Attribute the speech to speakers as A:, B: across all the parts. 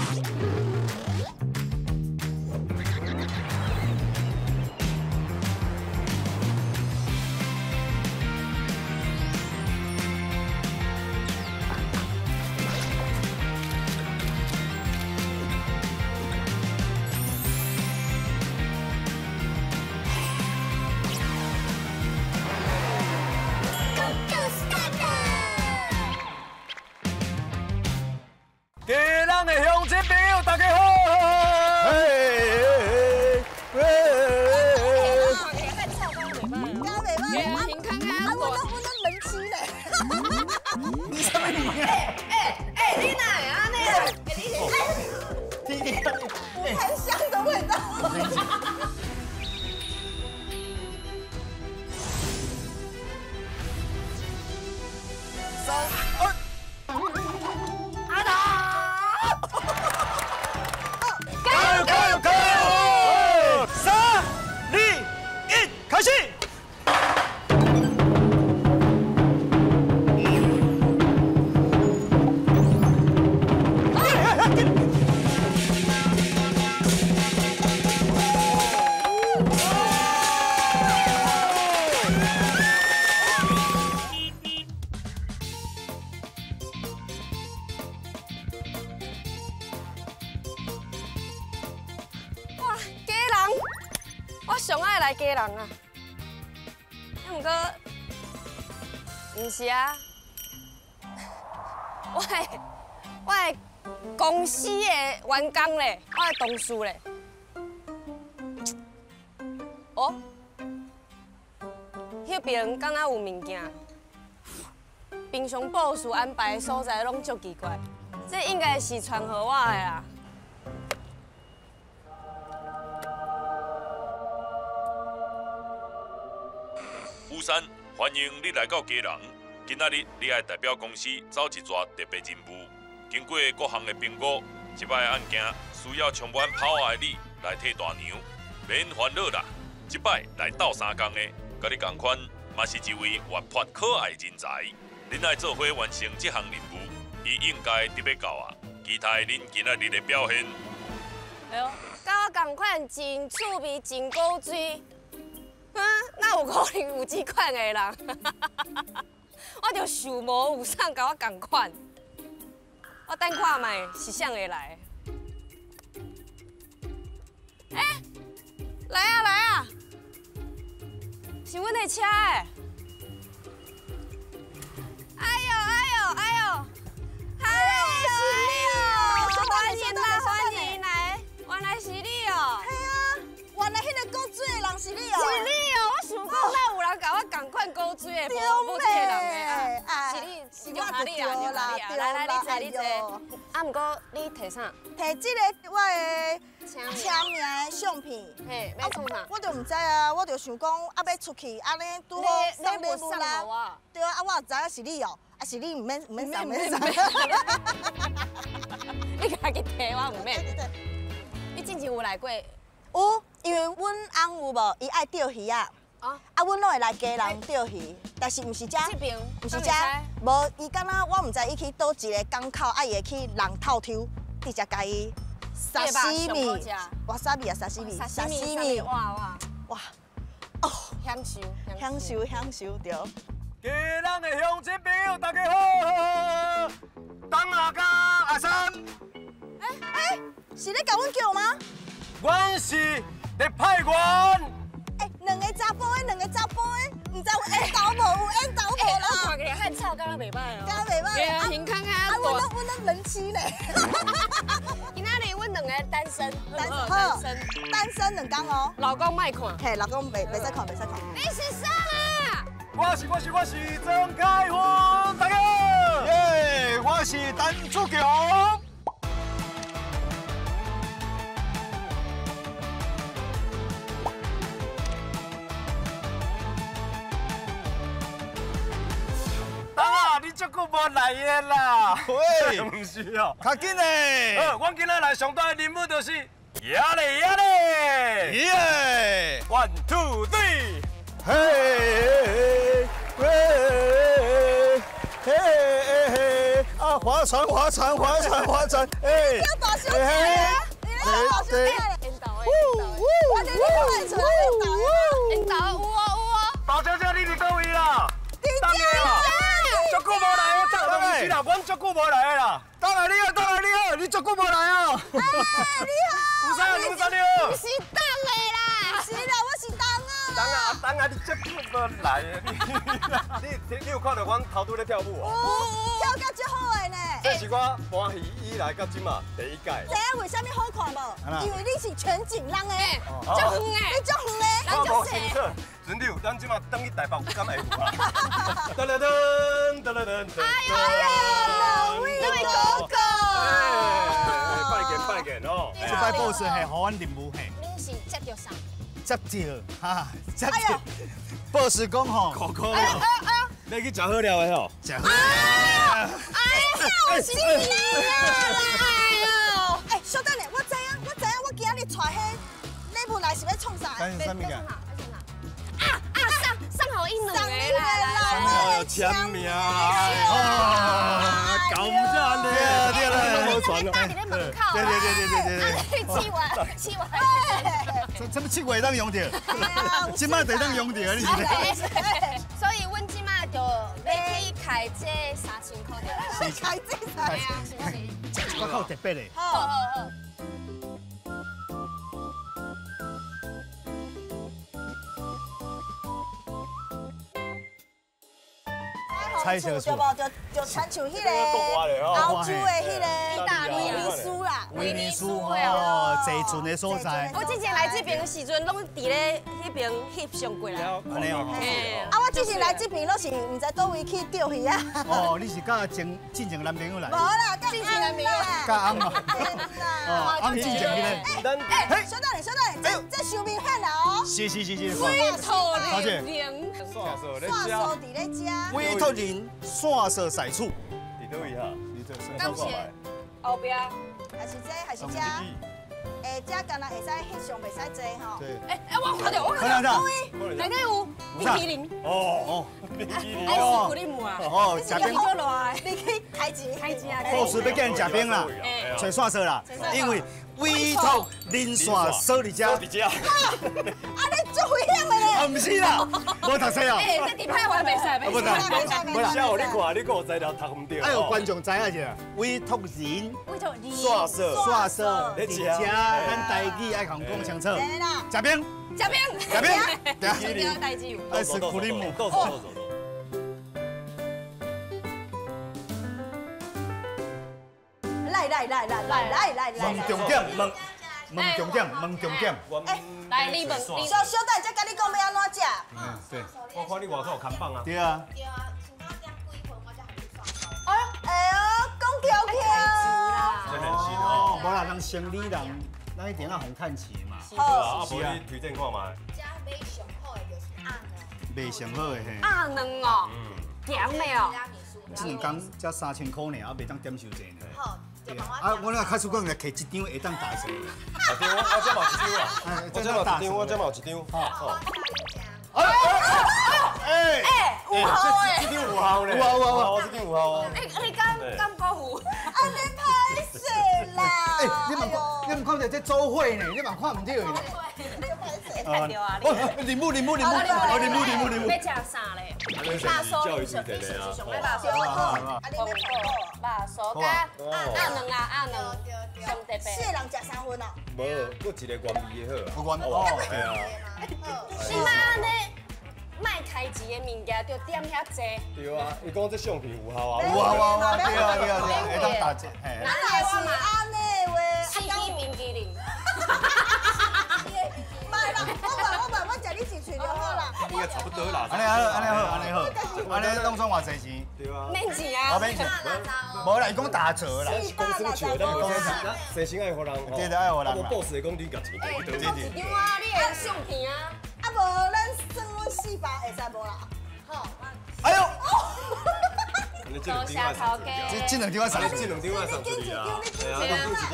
A: 基隆的乡亲朋友，大家好！
B: 嘿，嘿，
C: 啊，我拢人妻咧！
B: 你啥物物件？
C: 哎，你哪会按呢？
B: 你你
C: 很香的味道。
B: 三二。
A: 开始！
C: 哇，基隆，我上爱来基隆啊！毋过，毋是啊，我的公司的员工咧，我的同事咧。哦，彼边敢若有物件？平常布事安排的所在拢足奇怪，这应该是传予我的啦。
D: 雨山，欢迎你来到基隆。今仔日你爱代表公司走一逝特别任务，经过各项的评估，这摆案件需要充满跑的你来替大娘，免烦恼啦。这摆来斗相共的，佮你仝款，嘛是一位活泼可爱人才。恁爱做伙完成这项任务，伊应该得欲到啊！期待恁今仔日的表现。
C: 哎呦，佮我仝款，真趣味，真古锥。啊，哪有可能有这款的人？我就想无有啥佮我仝款。我等看觅是啥会来。欸，来啊来啊！是阮的车欸！哎呦哎呦哎呦！哎呦，是你哦！欢迎啦欢迎来，原来是你哦！
E: 嘿啊，原来彼个古锥的人是你哦！
C: 是你哦！我想讲哪有人佮我仝款古锥的，无这个人的啊！是你，是我就对啦，来来，你坐你坐。啊，毋过你提啥？
E: 提这个我的签名的相片。
C: 嘿，欲创啥？
E: 我就毋知啊，我就想讲啊，欲出去按呢拄好送礼物啦。对啊，啊我也知影是你哦，啊是你毋免毋免送，免送。
C: 你家己提我毋免。你之前有来过？
E: 有，因为阮翁有无，伊爱钓鱼仔。啊，阮拢会来基隆钓鱼，但是毋是遮，毋是遮，无伊敢若我毋知伊去佗一个港口，啊伊会去人透抽，直接共伊沙西米，哇沙米啊沙西米，
C: 沙西米，哇哇
E: 哇，哦，
C: 享受
E: 享受享受对。
A: 基隆的乡亲朋友大家好，东阿甲阿三，
E: 欸欸，是咧共阮叫吗？
A: 阮是特派员。
E: 欸，两个查埔的，两个查埔的，毋知有缘投无？有缘投无啦？
C: 看起来汉臭，敢若袂歹哦。
E: 敢若袂歹。
C: 对啊，胸腔较大。
E: 啊，阮拢人妻咧。
C: 今仔日阮两个单身，
E: 单身，单身两工哦。
C: 老公莫看。
E: 嘿，老公袂使看，袂使看。
C: 你是啥啊？
A: 我是曾凯文，大家好。
B: 耶，我是陈志强。
A: 你足久无来的啦！
B: 喂，
A: 毋是哦，
B: 较紧嘞！
A: 好，阮今仔来上大的任务就是，呀嘞呀嘞，
B: 耶
A: ！One two three，
B: 嘿，嘿，嘿，嘿，嘿，啊划划船，划船，划船，划船，哎，
E: 大小姐，你大小姐，
C: 引导的，
E: 我哋你看出来
C: 引导有哦有哦。
A: 大小姐，你伫佗位啦？
E: 等
A: 下啦，足久无来的，等唔是啦，阮足久无来的啦。
B: 等下你好，等下你好，你足久无来哦。
E: 哎，你好。
A: 吴三，吴三你好。
C: 不是等的啦，
E: 是啦，我是等啊。
A: 等啊等啊，你足久无来的，你有看到阮头拄咧跳舞啊？
E: 有，跳甲足好的呢。
A: 这是我搬戏以来到这马第一届。
E: 知影为啥物好看无？因为你是全景人的，
C: 足远的，
E: 你足远的，
C: 咱足细。
A: 阵柳，咱这马转去台北，敢会有啊？噔噔噔噔噔噔。
C: 哎呀，
E: 两位哥哥。
A: 拜见拜见哦。
B: 这摆 boss 系予阮任务嘿。
C: 恁是接到啥？
B: 接到，哈，接到。boss 讲吼，
A: 哥哥，你去食好料的吼。
B: 食好。
C: 哎呀，是你啦！哎呦，
E: 哎，稍等下，我知影，我知影，我今日带彼礼物来是欲创啥？
B: 啥物件？
C: 啊啊，送予伊两个啦！
A: 哦，签名啊！搞唔遮按呢？
B: 对对对，
A: 无传
C: 哦。搭伫咧门口。
B: 对对对对对对。
C: 7月7月。
B: 这么7月当用著？这摆就当用著啊！你是？
C: 所以，阮这摆就欲去开这3000块的。
E: 开这三
C: 千，是不是？
B: 我较有特别的。
C: 好好好。
B: 彩色
E: 对无？就亲像彼个欧洲的彼个
C: 意大利
E: 威尼斯啦，
B: 威尼斯哦，坐船的所在。
C: 我之前来这边的时阵，拢伫咧彼边翕相过来。
B: 按呢哦。
E: 啊，我之前来这边拢是毋知佗位去钓鱼啊。
B: 哦，你是佮前进前男朋友来？
E: 无啦，进前男朋友。
B: 佮翁嘛。哦，翁进前彼个。
E: 哎，稍等下，稍等下，这伤明显啦哦。
B: 是是是是。
C: 委托人。
E: 线索伫咧遮。
B: 委托人线索在此。
A: 伫佗位哈？
C: 感谢。后壁。
E: 还是这，还是这。哎，这敢若会使翕相，袂使坐吼。
B: 对。
C: 哎哎，我看到，我看到。内底有冰淇淋。
A: 哦哦，冰淇淋。
C: 爱斯库林姆啊。
B: 哦，食冰。
E: 你去开钱，
C: 开钱啊！
B: 故事欲叫人食冰啦，揣线索啦，因为委托人线锁伫遮。
A: 伫遮。
E: 啊，你足危险的咧！
B: 啊，毋是啦，无读册哦。
C: 哎，这伫歹话袂使，袂使，
E: 袂使，
A: 无啦。下午你看，你阁有材料读毋对。
B: 哎有观众知影者，委托人
C: 委托人
A: 线索
B: 线索伫遮，咱台语爱共讲清楚。食冰，
C: 食冰，
B: 食冰，
C: 对。代志有。
B: 爱斯库林姆。
A: 倒数倒数。
E: 来来来来来来来来。
B: 问重点，问问重点，问重点。
E: 哎，
C: 来你问，
E: 小小等才共你讲欲按怎食。
B: 嗯，对。
A: 我看你外口有看板啊。
B: 对啊。
F: 对啊，像我点几份，我才予你刷。
E: 哎呦，讲条票。
A: 真任性哦。
B: 无啦，人生理人，咱一定要互趁钱嘛。
A: 好啊，无你推荐看觅。
F: 这买上好的就是鸭卵。
B: 卖上好的嘿。
C: 鸭卵哦，咸的哦。
B: 这两工才3000块尔，啊，袂当点伤济呢。
F: 好。
B: 啊，我那假使讲来摕一张会当打折。
A: 啊对，我这嘛有一张啦。我这嘛有一张，我这嘛有一张。好。
B: 哎哎
C: 哎，有效的。
A: 这张有效咧。
B: 有啊有啊
A: 这张有效哦。
C: 哎，你敢敢讲有？
E: 按呢歹势啦。
B: 哎，你唔看到这做伙呢？你嘛看毋著呢？
C: 太对啊！
B: 哦，林木林木林木，哦林木林木林木。
C: 欲食啥咧？肉酥，你是不是上爱肉酥？
E: 啊，你欲
C: 肉酥加鸭卵啊，鸭卵上特别。
E: 四个人食三份哦。
A: 无，阁一个原味的好
B: 啊。原哦，
A: 对啊。
C: 是嘛按呢？莫开钱的物件就点遐济。
A: 对啊，伊讲这相片有效啊。
B: 有效啊，对啊对啊对啊，会当打折。
E: 哪来是按呢话？
C: 四支冰淇淋。
E: 莫啦，我问，我食你一喙就好啦。
A: 应该差不多啦。
B: 按呢好，按呢好，按呢好，按呢拢算偌济钱？
A: 对啊。
C: 免钱啊。
B: 免钱。无啦，伊讲打折啦。
A: 公司笑，咱公司咱细心爱予人。
B: 对对，爱予人。
A: 啊，无 boss 会讲你共钱摕去倒。
C: 一张啊，你的相片啊。
E: 啊无，咱算阮400会使无啦？
F: 好。
B: 哎呦！
C: 多谢头家。
B: 这两张我送，
A: 这两张我送出去啊。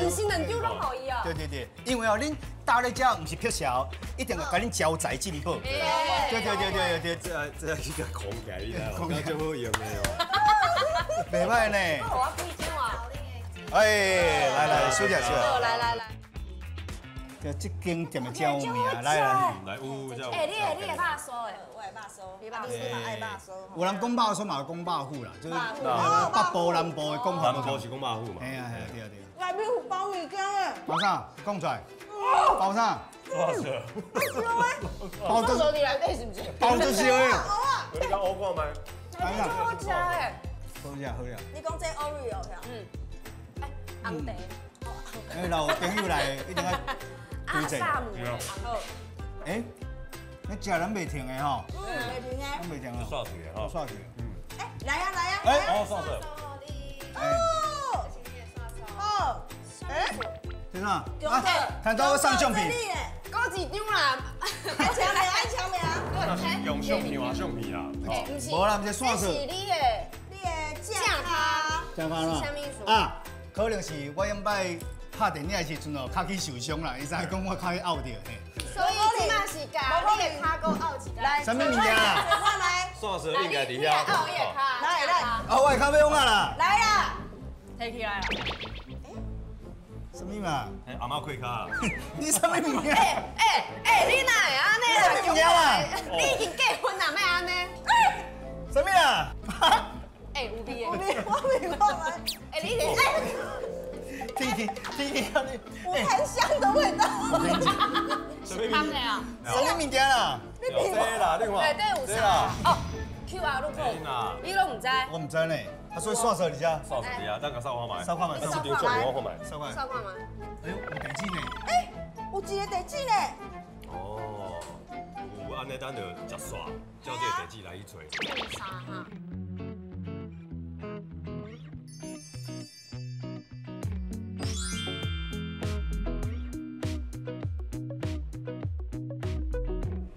C: 毋是两张拢予伊哦。
B: 对对对，因为哦，恁搭咧遮毋是拍摄，一定会共恁招财进宝。对对对对对，
A: 这这去共空起来，你知无？这足好用的哦。
B: 袂歹呢。
C: 我几张啊？
B: 哎，来来，收起来，收起来。
C: 来来来。
B: 这这间店的真有名，来来
D: 来，有这。
C: 哎，你的肉酥的，
E: 我的肉酥，你嘛爱肉酥。
B: 有人讲肉酥嘛，有讲肉脯啦，就是北部南部的讲法。
D: 南部是讲肉脯嘛。
B: 哎呀，对啊对。
E: 内面有包物件的。
B: 包啥？讲出来。包啥？
D: 哇塞！
B: 包这
C: 你来底是不是？
B: 包这些。
D: 你讲乌看觅。
C: 哎，好食哎。
B: 好食好食。
E: 你讲这 Oreo 呀？
C: 嗯。哎，红茶。
B: 哎，老朋友来，一定要推荐。哎，你食人袂停的吼？
E: 嗯，袂停的。
B: 袂停啊。
D: 煞去的吼。
B: 煞去。
D: 嗯。
E: 哎，来啊来啊！
D: 哎，哦，煞去。
E: 哦。哦。哎。
B: 先生，啊，看到我上相片。
C: 够一张啦。
E: 爱签名，爱签名。
D: 那是用相片还相片啊？
C: 不是。
B: 无啦，不是线索。
C: 这是你的，
E: 你的正卡。
B: 正卡啦。
C: 啥物意思？
B: 啊，可能是我用摆拍电影的时阵哦，脚去受伤啦，伊才讲我脚去拗著嘿。
C: 所以这马是共你的跤阁拗一个。
E: 来，
B: 啥物物件啊？
E: 来。
D: 线索应该伫遐。
C: 拗伊的跤。
E: 来来。
B: 啊，我的跤欲往啊啦。
E: 来啦。
C: 提起来。
B: 什么嘛？
D: 哎，阿妈开跤。
B: 你啥物物件？
C: 哎哎哎，你哪会按呢
B: 啦？啥物物件啦？
C: 你已经结婚啦，莫按呢。
B: 啥物啦？
C: 哎，有味的。
E: 有味，我味我来。
C: 哎，你哎。
B: 天气天气安呢？
E: 有檀香的味道。
D: 什么物
C: 件啊？
B: 什么物件啦？
E: 你
D: 这啦，你看。
C: 内底有啥？哦，QR code。你拢毋知？
B: 我毋知呢。啊，所以线索伫遮。
D: 线索伫遐，等下扫看觅。
B: 扫看觅。
D: 这张相我看觅。
B: 扫看。
C: 扫看觅。
B: 哎呦，有地址呢。
E: 哎，有一个地址呢。
D: 哦，有按呢，咱就食煞，照这个地址来去揣。
C: 啥哈？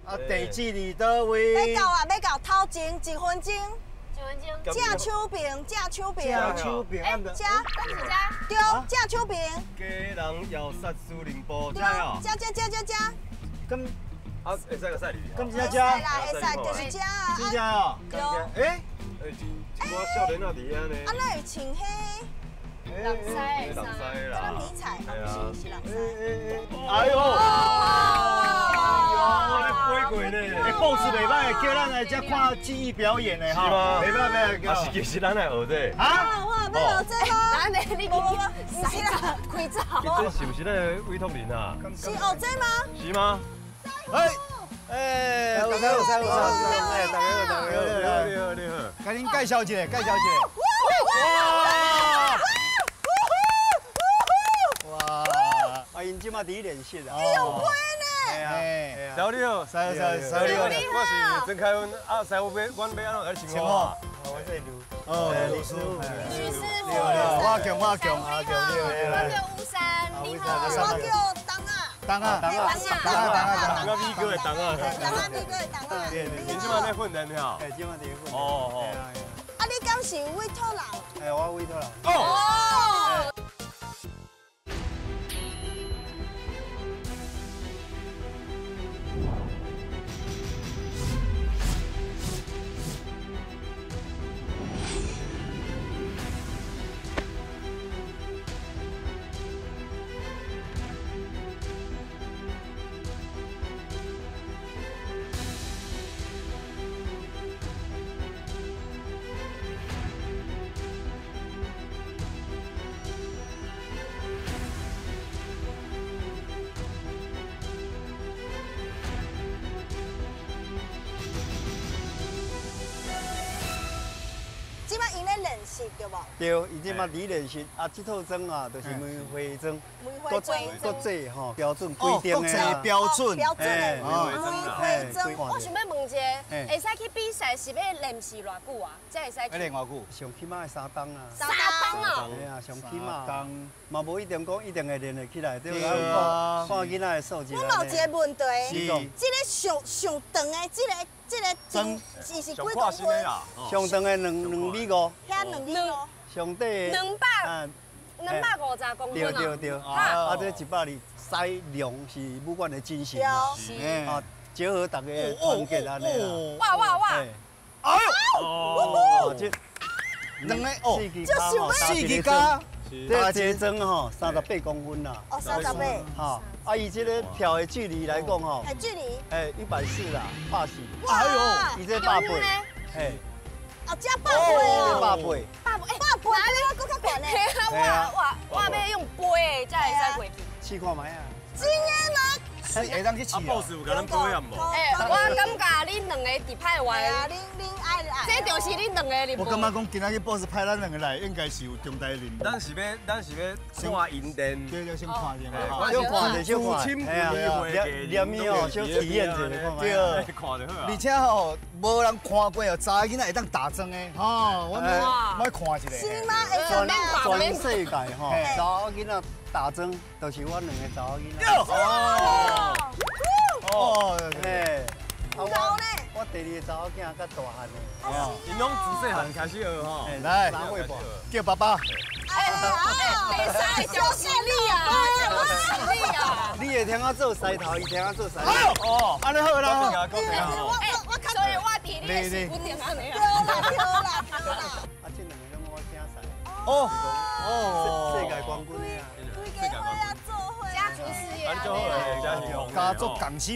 B: 啊，地址伫佗位？
E: 欲到啊，欲到头前一分钟。
C: 一分钟。
E: 正手边，正手边。
B: 正手边。
C: 哎，这，敢是这？
E: 对，正手边。
A: 家人要杀司令部，这哦。
E: 这这这这这。
B: 咁，
A: 啊，会使个使入去？
B: 敢是这？
E: 会使啦，会使，就是这啊。
B: 真正哦。
E: 对。
B: 哎，
A: 哎，一寡少年仔伫遐呢。
E: 啊，那有穿彼？
C: 人西
A: 人西啦。
E: 这迷彩，不是，是人西。
A: 哎呦！飞过呢！
B: 哎，布置袂歹，叫咱来这看技艺表演的
A: 哈。是吗？
B: 袂歹袂歹。
A: 啊，是其实咱来学这。
B: 啊？
E: 我欲学这吗？
C: 咱的你不是啦，开走。
A: 这是不是咱的委托人啊？
E: 是学这吗？
A: 是吗？
B: 哎哎，有有有有有，哎，大家好，大家好，
A: 你好你好，
B: 赶紧介绍一下，介绍一下。哇！哇！
G: 啊，𪜶这马伫练习啊。
E: 有飞呢。
B: 哎，
A: 师傅你好，
B: 师傅师傅你好，
A: 我是曾开恩啊，师傅欲，阮欲按怎共你称呼啊？
G: 我姓刘，
B: 哦，刘师傅，
C: 吕师傅，
B: 我强我强，
C: 我叫吴山，你好，
E: 我叫东啊，
B: 东啊，
E: 东啊，
B: 东啊，
A: 东啊，米哥的东啊，
E: 东啊，米哥的东啊。
A: 你这马在训练吼？
G: 哎，这马伫训练。
A: 哦哦。
E: 啊，你敢是委托人？
G: 哎，我委托人。
E: 哦。对无？
G: 对，伊这马伫练习啊，这套装啊，就是梅花装，
E: 梅花装，
G: 国际吼标准规定的
B: 国际标准，
E: 标准的梅花装。
C: 我想欲问一下，会使去比赛是欲练习偌久啊？才会使
B: 去练偌久？
G: 上起码3冬啊。
C: 3冬啊？
G: 嘿啊，上起码。嘛无一定讲一定会练得起来，对啊。看囡仔的素质。
E: 我嘛有一个问题，这个上上长的这个装，伊是几公分？
G: 上长的2米5。
E: 遐2米5。
G: 上底
C: 250公分。
G: 对对对。啊，这120西量是武馆的精神啊。啊，结合大家团结按呢啦。
C: 哇哇哇！
B: 哎呦！
G: 哦，这。
B: 两个哦，
E: 四
B: 支跤，
G: 这这桩吼38公分啦。
E: 哦，38。
G: 哈，啊，伊这个跳的距离来讲吼，
E: 哎，距离，
G: 哎，140啦，140。
B: 哎呦，
G: 伊这180，嘿。
E: 哦，这180哦。
G: 180。
C: 180，哎，
E: 180，我阁较悬呢。
C: 我要用飞的才会使过去。
G: 试看觅啊。
E: 真的吗？
B: 是会当去试啊。
A: boss 有共咱表演无？
C: 哎，我感觉恁两个伫派完，
E: 恁爱爱，
C: 这就是恁两个的。
B: 我感觉讲今仔日 boss 派咱两个来，应该是有重大任务。
A: 咱是欲看银电。
B: 对对，先看一下。
G: 小看者，小看。连伊哦，小体验一下看觅。
B: 对，
A: 看就好。
B: 而且吼，无人看过哦，查某囡仔会当打桩的，吼，我爱看一下。
E: 是吗？
G: 全世界吼，查某囡仔打桩，就是阮两个查某囡仔。
B: 哦哦，
G: 嘿，
E: 有够呢！
G: 我第二个查某囝较大汉的，𪜶
A: 拢自细汉开始学吼。
B: 来，
G: 3岁半，
B: 叫爸爸。
C: 哎，第三个就是你啊，就是你啊！
G: 你会听我做狮头，伊听我做狮头。
B: 哦，按呢好啦。
C: 我所以我伫你的是固定按呢
E: 啊。对啦对啦对啦。
G: 啊，这两个拢我囝婿。
B: 哦哦，
G: 世界冠军的啊！
E: 世界冠军。
C: 家族事业
B: 家族共心。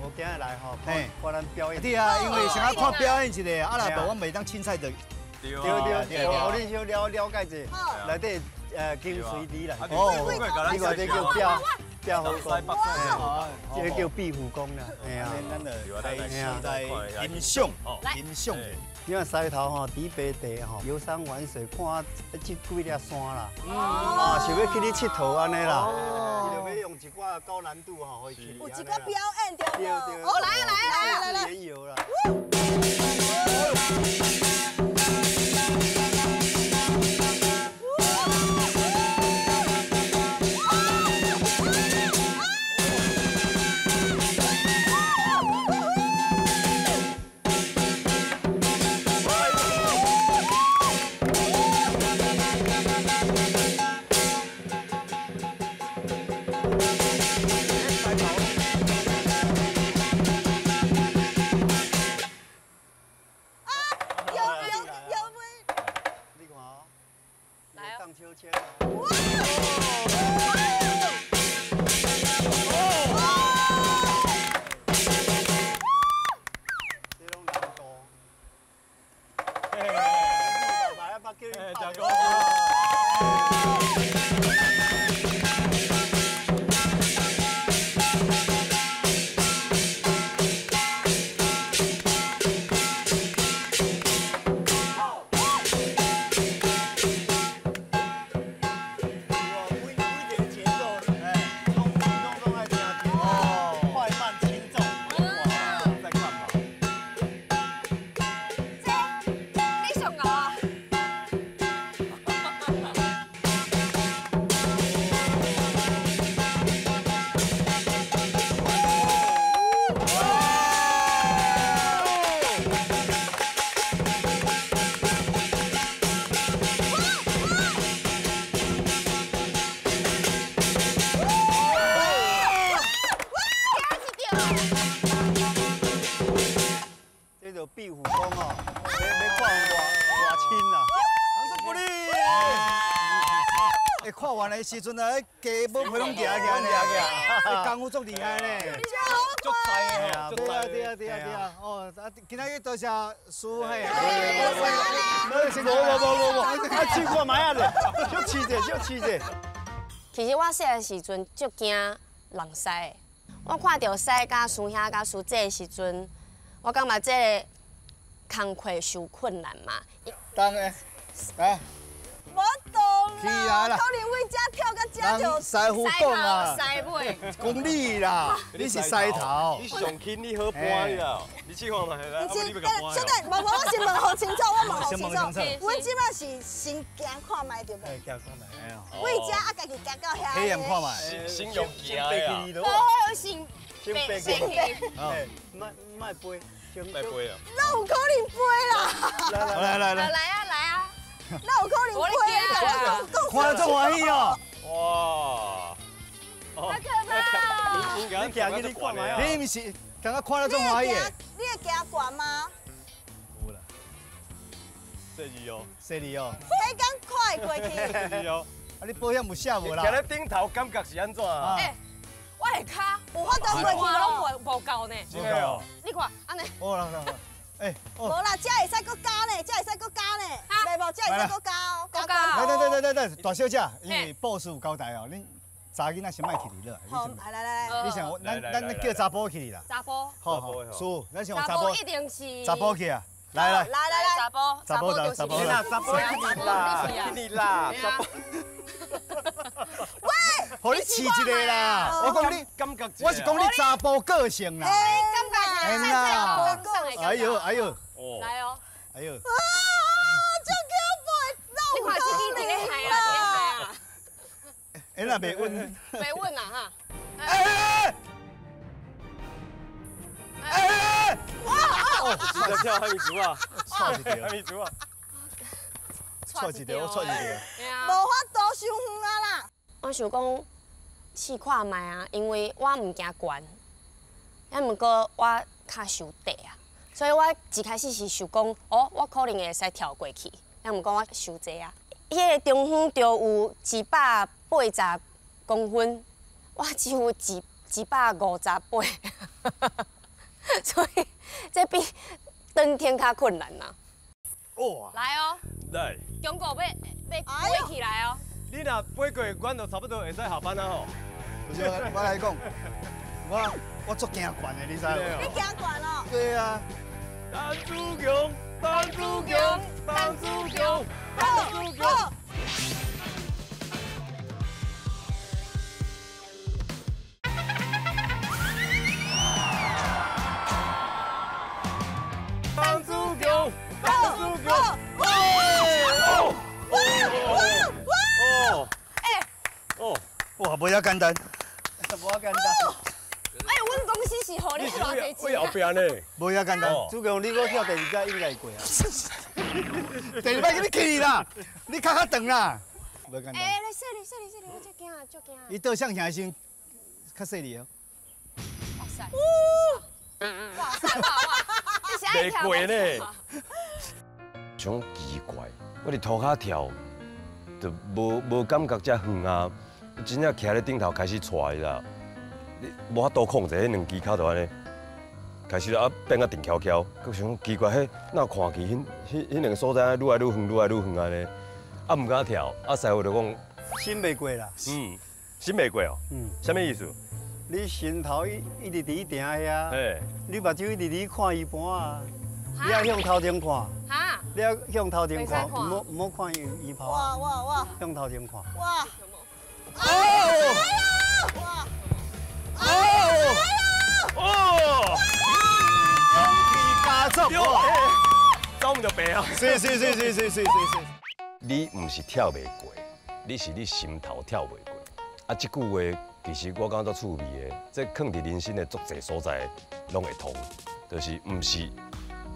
G: 我今日来吼，看咱表演。
B: 对啊，因为先爱看表演一下，啊若无阮袂当凊彩就。
G: 对对对，我恁小了了解者，内底精髓伫内。
B: 哦，
G: 你看这叫壁虎功，这个叫壁虎功啦。嘿啊，
B: 咱就来来欣赏，欣赏。
G: 你看狮头吼，伫白地吼，游山玩水，看这几粒山啦，啊，想欲去咧𨑨迌按呢啦。伊就欲用一寡高难度吼，予伊去。
E: 有一个表演对无？
G: 对。
C: 哦，来啊来啊来啊！
G: 自然游啦。
B: 时阵啊，鸡母皮拢举起来呢，功夫足厉害呢，
A: 足厉啊！
B: 对啊对啊对啊对啊！哦，啊，今仔日多谢师傅嘿。
G: 无无无无无，啊，试看觅啊咧，小试者，小试者。
C: 其实我细个时阵足惊人狮的，我看到狮佮师兄佮师姐的时阵，我感觉这个工课受困难嘛。
B: 当然，来。
E: 无懂啦，可能为遮跳到遮就。
B: 师傅讲啊，
C: 狮尾，
B: 讲你啦，你是狮头，
A: 你上轻，你好搬啦，你试看觅来，
E: 你先，小弟，无无，我先问好清楚，我问好清楚。阮这摆是先行看觅对无？
B: 行看觅。
E: 为遮啊，家己行到遐。
B: 体验看觅。
A: 先用行的啊。
C: 哦，先
G: 先
C: 先
G: 飞，莫莫飞，先
A: 莫飞啊。
E: 哪有可能飞啦？
B: 来来来
C: 来啊来啊！
E: 哪有可能飞啦？
B: 看得足欢喜哦！
A: 哇！
C: 好可怕！
G: 你行去你看觅啊？
B: 你毋是刚刚看得足欢喜的？
E: 你会惊悬吗？
B: 有啦。
A: 细腻哦，
B: 细腻哦。
E: 迄敢快过去。
A: 细腻哦。
B: 啊，你保险有写无啦？
A: 徛咧顶头感觉是按怎啊？
C: 欸，我下跤
E: 有法度过去
C: 拢无够呢。
A: 真的哦。
C: 你看，按呢。
B: 哦啦啦。哎，
E: 无啦，这会使阁加呢，这会使阁加呢，袂无，这会使阁加哦，加
B: 来来来来来，大小姐，因为 boss 有交代哦，恁查囡仔先莫去哩了。
E: 好，来来来，
B: 你想我，咱咱叫查埔去哩啦。
C: 查埔。
B: 好好，是，咱先
C: 查埔一定是。
B: 查埔去啊！来来
E: 来来来，
C: 查埔，
B: 查埔查埔
A: 查埔去啦，去啦，查埔。
E: 喂，
B: 予你试一个啦！我讲你，
A: 感觉，
B: 我是讲你查埔个性啦。
C: 哎，感觉
B: 啦。哎呦哎呦，
C: 来哦！
B: 哎呦！
E: 啊，这恐怖的，
C: 你看这支伫咧害啊，伫咧害啊！
B: 哎，那袂稳，
C: 袂稳啊哈！
B: 哎哎哎！
E: 哇！
A: 直接跳海米竹啊！
B: 错一条，
A: 海米竹啊！
B: 错一条，我错一条。
E: 无法度伤远啊啦！
C: 我想讲试看觅啊，因为我毋惊悬，啊，毋过我较受底啊。所以我一开始是想讲，哦，我可能会使跳过去，啊，毋过我伤济啊。彼个中远就有280公分，我只有258，所以这比登天较困难呐。
B: 哇！
C: 来哦，
A: 来，
C: 中国欲飞起来哦。
A: 你若飞过，阮就差不多会使下班啊吼。
B: 不是，我来讲，我足惊悬的，你知无？
E: 你惊悬哦？
B: 对啊。
A: 陈子强，陈子强，陈子强，陈子强。陈子强，陈子强。
E: 哇！哇！哇！
A: 哦！
C: 哎！
A: 哦！
B: 哇，无遐简单，
G: 无遐简单。
C: 哎，阮公司是予你偌济钱？
A: 为后壁呢？
B: 无遐简单。
G: 主强，你阁跳第二摆应该会过啊。
B: 第二摆给你去啦，你较较长啦。无简单。
C: 哎，来细腻细腻细腻，我足惊足惊。
B: 伊倒向行时较细腻哦。
C: 哇塞！哇塞哇哇！你是爱跳
A: 过呢？
H: 想奇怪，我伫涂跤跳，就无感觉遮远啊。真正徛咧顶头开始踹啦，你无法度控制，彼两支跤就按呢，开始啊变啊静悄悄，阁想讲奇怪，彼哪看去彼两个所在愈来愈远，愈来愈远按呢，啊毋敢跳，啊师傅就讲
G: 心袂过啦，
H: 嗯，心袂过哦，嗯，啥物意思？
G: 你心头一直伫定遐，你目睭一直伫看伊盘啊，你爱向头前看，
C: 哈，
G: 你爱向头前看，毋好看伊头啊，
E: 哇哇哇，
G: 向头前看，
E: 哇。
B: 哦！
E: 哇！
B: 哦！
A: 哦！
B: 勇气加速！
A: 走毋著白啊！
B: 是是是是是是是。
H: 你毋是跳袂过，你是你心头跳袂过。啊，这句话其实我感觉足趣味的，这囥伫人生的足济所在拢会通，就是毋是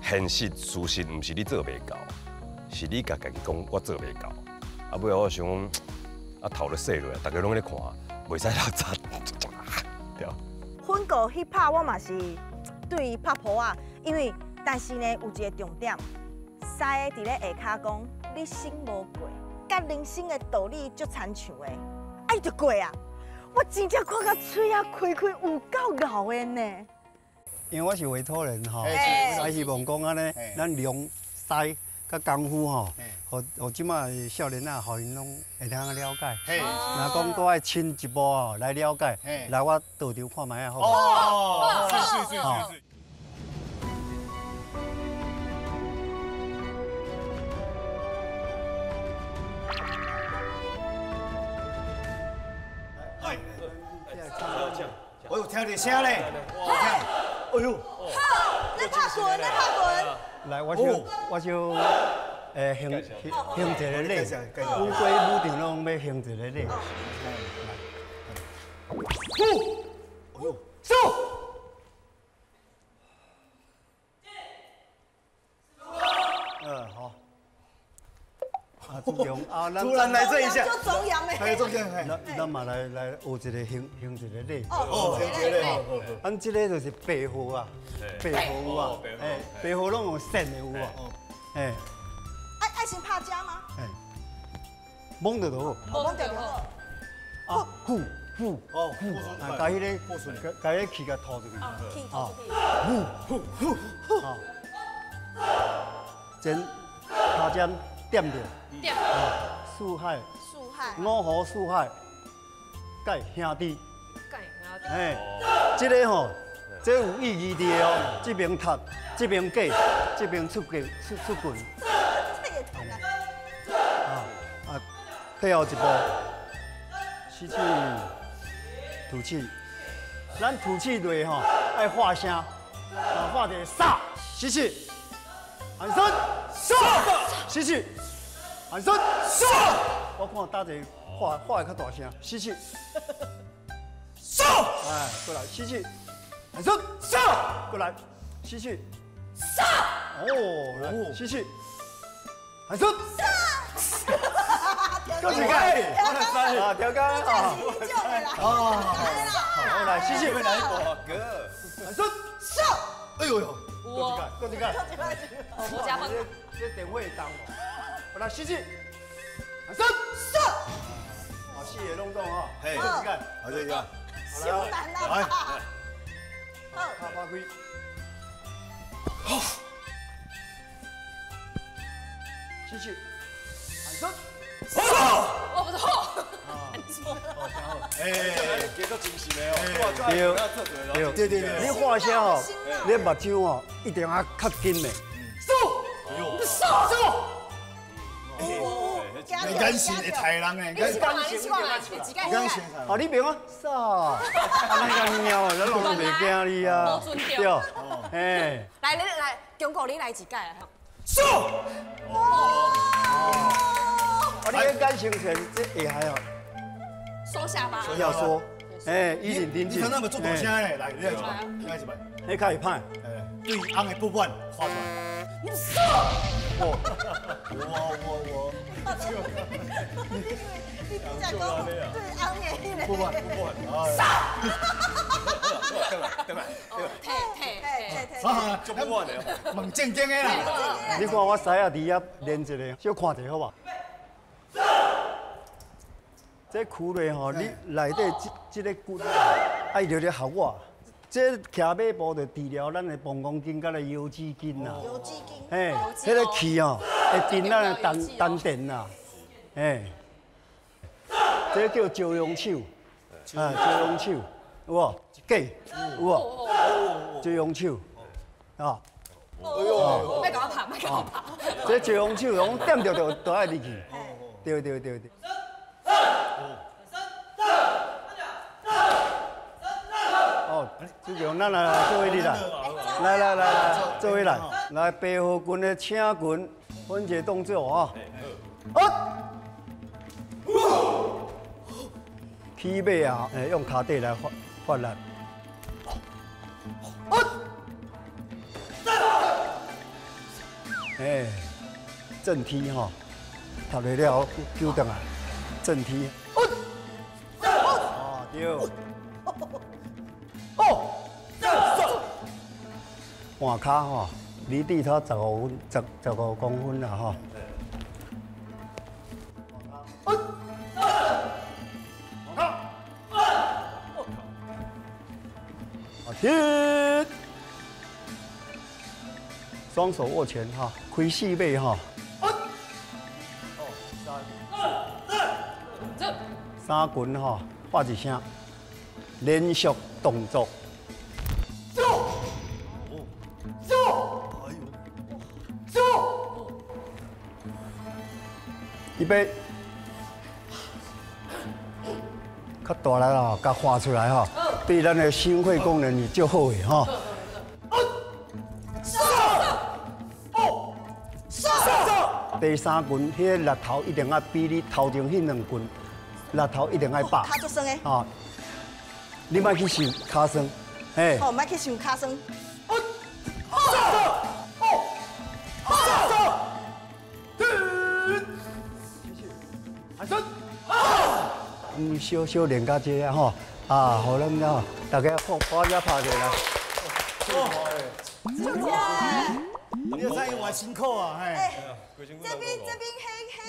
H: 现实事实，毋是你做袂到，是你共家己讲我做袂到。啊，尾后我想讲。啊，头都洗落来，大家拢咧看，袂使落漆，对。
E: 粉果彼拍我嘛是对伊拍噗仔，因为但是呢有一个重点，师伫咧下跤讲，你心无过，佮人生的道理足亲像的，啊伊就过啊！我真正看到喙仔开开有够敖的呢。
G: 因为我是委托人吼，还希望讲按呢，咱量师。佮功夫吼，予这马少年仔，予𪜶拢会通了解。若讲阁爱深一步吼来了解，来我道场看觅仔好无？
B: 哦，是是是是。我有听到声咧，哎呦！
E: 好，你拍拳，你拍拳。
G: 来，我想，行行一个礼，阮过武场拢欲行一个礼。
B: 呼，哎呦，走！
G: 好。啊，主强啊，
B: 突然来这一下，
E: 哎，
B: 中央，
G: 咱嘛来学一个行一个礼。
B: 哦，行一个礼。
G: 咱这个就是白鹤啊，白鹤有啊，哎，白鹤拢用线的有无？哎。
E: 啊，
G: 摸著就好。
C: 摸著就好。
G: 啊，呼呼哦呼，啊，共彼个，共彼个气共吐出去。
C: 气吐出去。
G: 呼呼呼呼。前尻尖点著。
C: 点。
G: 四海。
E: 四海。
G: 五湖四海，佮兄弟。
C: 佮兄弟。
G: 嘿，这个吼，这有意义伫的哦。这边踢，这边过，这边出棍，出出棍。啊，退后一步，吸气，吐气。咱吐气落吼，爱发声，啊，发一个煞，吸气，喊声，煞，吸气，喊声，煞。我看搭一个发发会较大声，吸气，煞，哎，过来，吸气，喊声，煞，过来，吸气，煞，哦，来，吸气，喊声，煞。够一个，啊，调岗啊，哦，好，来，吸气，
B: 来一个，
G: 喊声，
E: 煞，
B: 哎呦呦，
G: 够一个，够一个，
C: 我加分，
G: 这电话会动哦，来，吸气，喊声，
E: 煞，
G: 好，四个拢中哈，
B: 嘿，
G: 够一个，
B: 好，这个，
E: 太难了，
B: 来，
G: 好，发开，好，吸气，喊声。
C: 我不是吼，
B: 哎，结果真实的哦，
G: 对对对对，你画声吼，你目睭吼一定要较紧的。
E: 数，数，
B: 眼神会抬人的，
C: 眼神
B: 眼神。
G: 啊，你别讲啥，安呢个猫，咱拢袂惊你啊，对，哎，
C: 来来来，中国你来一届啊。
B: 数。
G: 啊，你眼神前这下还哦，
C: 收下巴，
G: 要缩，哎，一点点
B: 你那么做大声嘞，来，你来一摆，你来一摆，
G: 你较会歹，
B: 对翁的不满发出来。
G: 我
B: 我我，
E: 你你讲对翁的
B: 不满不满，
C: 杀！
H: 对吧？
C: 退退退
B: 退，啊，就不满的，问正经的啦。
G: 你看我师仔伫遐练一个，小看一下好无？这窟内吼，你内底这这个骨，爱就咧学我。这骑马步就治疗咱的膀胱经佮个腰子筋啦。
E: 腰子筋。
G: 嘿，彼个气吼，会镇咱的丹丹田啦。嘿，这叫朝阳手，啊，朝阳手，有无？一假，有无？朝阳手，啊。
C: 哎呦！莫共我拍，莫共我拍。
G: 这朝阳手，讲点著就就爱入去。对对对对。哦，志强，咱来做伙你来，来来来来，做伙来，来白鹤拳的请拳分解动作啊！起码啊，用脚底来发发力。哎，正踢吼，读落了纠转来，正踢。哦，对。哦，换跤吼，离地头15分，15公分啦吼。停！双手握拳哈，开四尾哈。三拳哈，发一声，连续动作。
A: 走！走！哎呦！走！
G: 预备，较大力啦，共画出来哈。对咱的心肺功能是足好的哈。第三拳，彼个力头一定要比你头前彼两拳力头一定爱饱。
E: 跤足酸的。
G: 啊，你莫去想跤酸，嘿。
E: 哦，莫去想跤酸。
G: 小小练到这吼，啊，予咱吼大家拍拍一拍者啦。
B: 你知影偌辛苦啊？嘿。
E: 这边这边黑黑。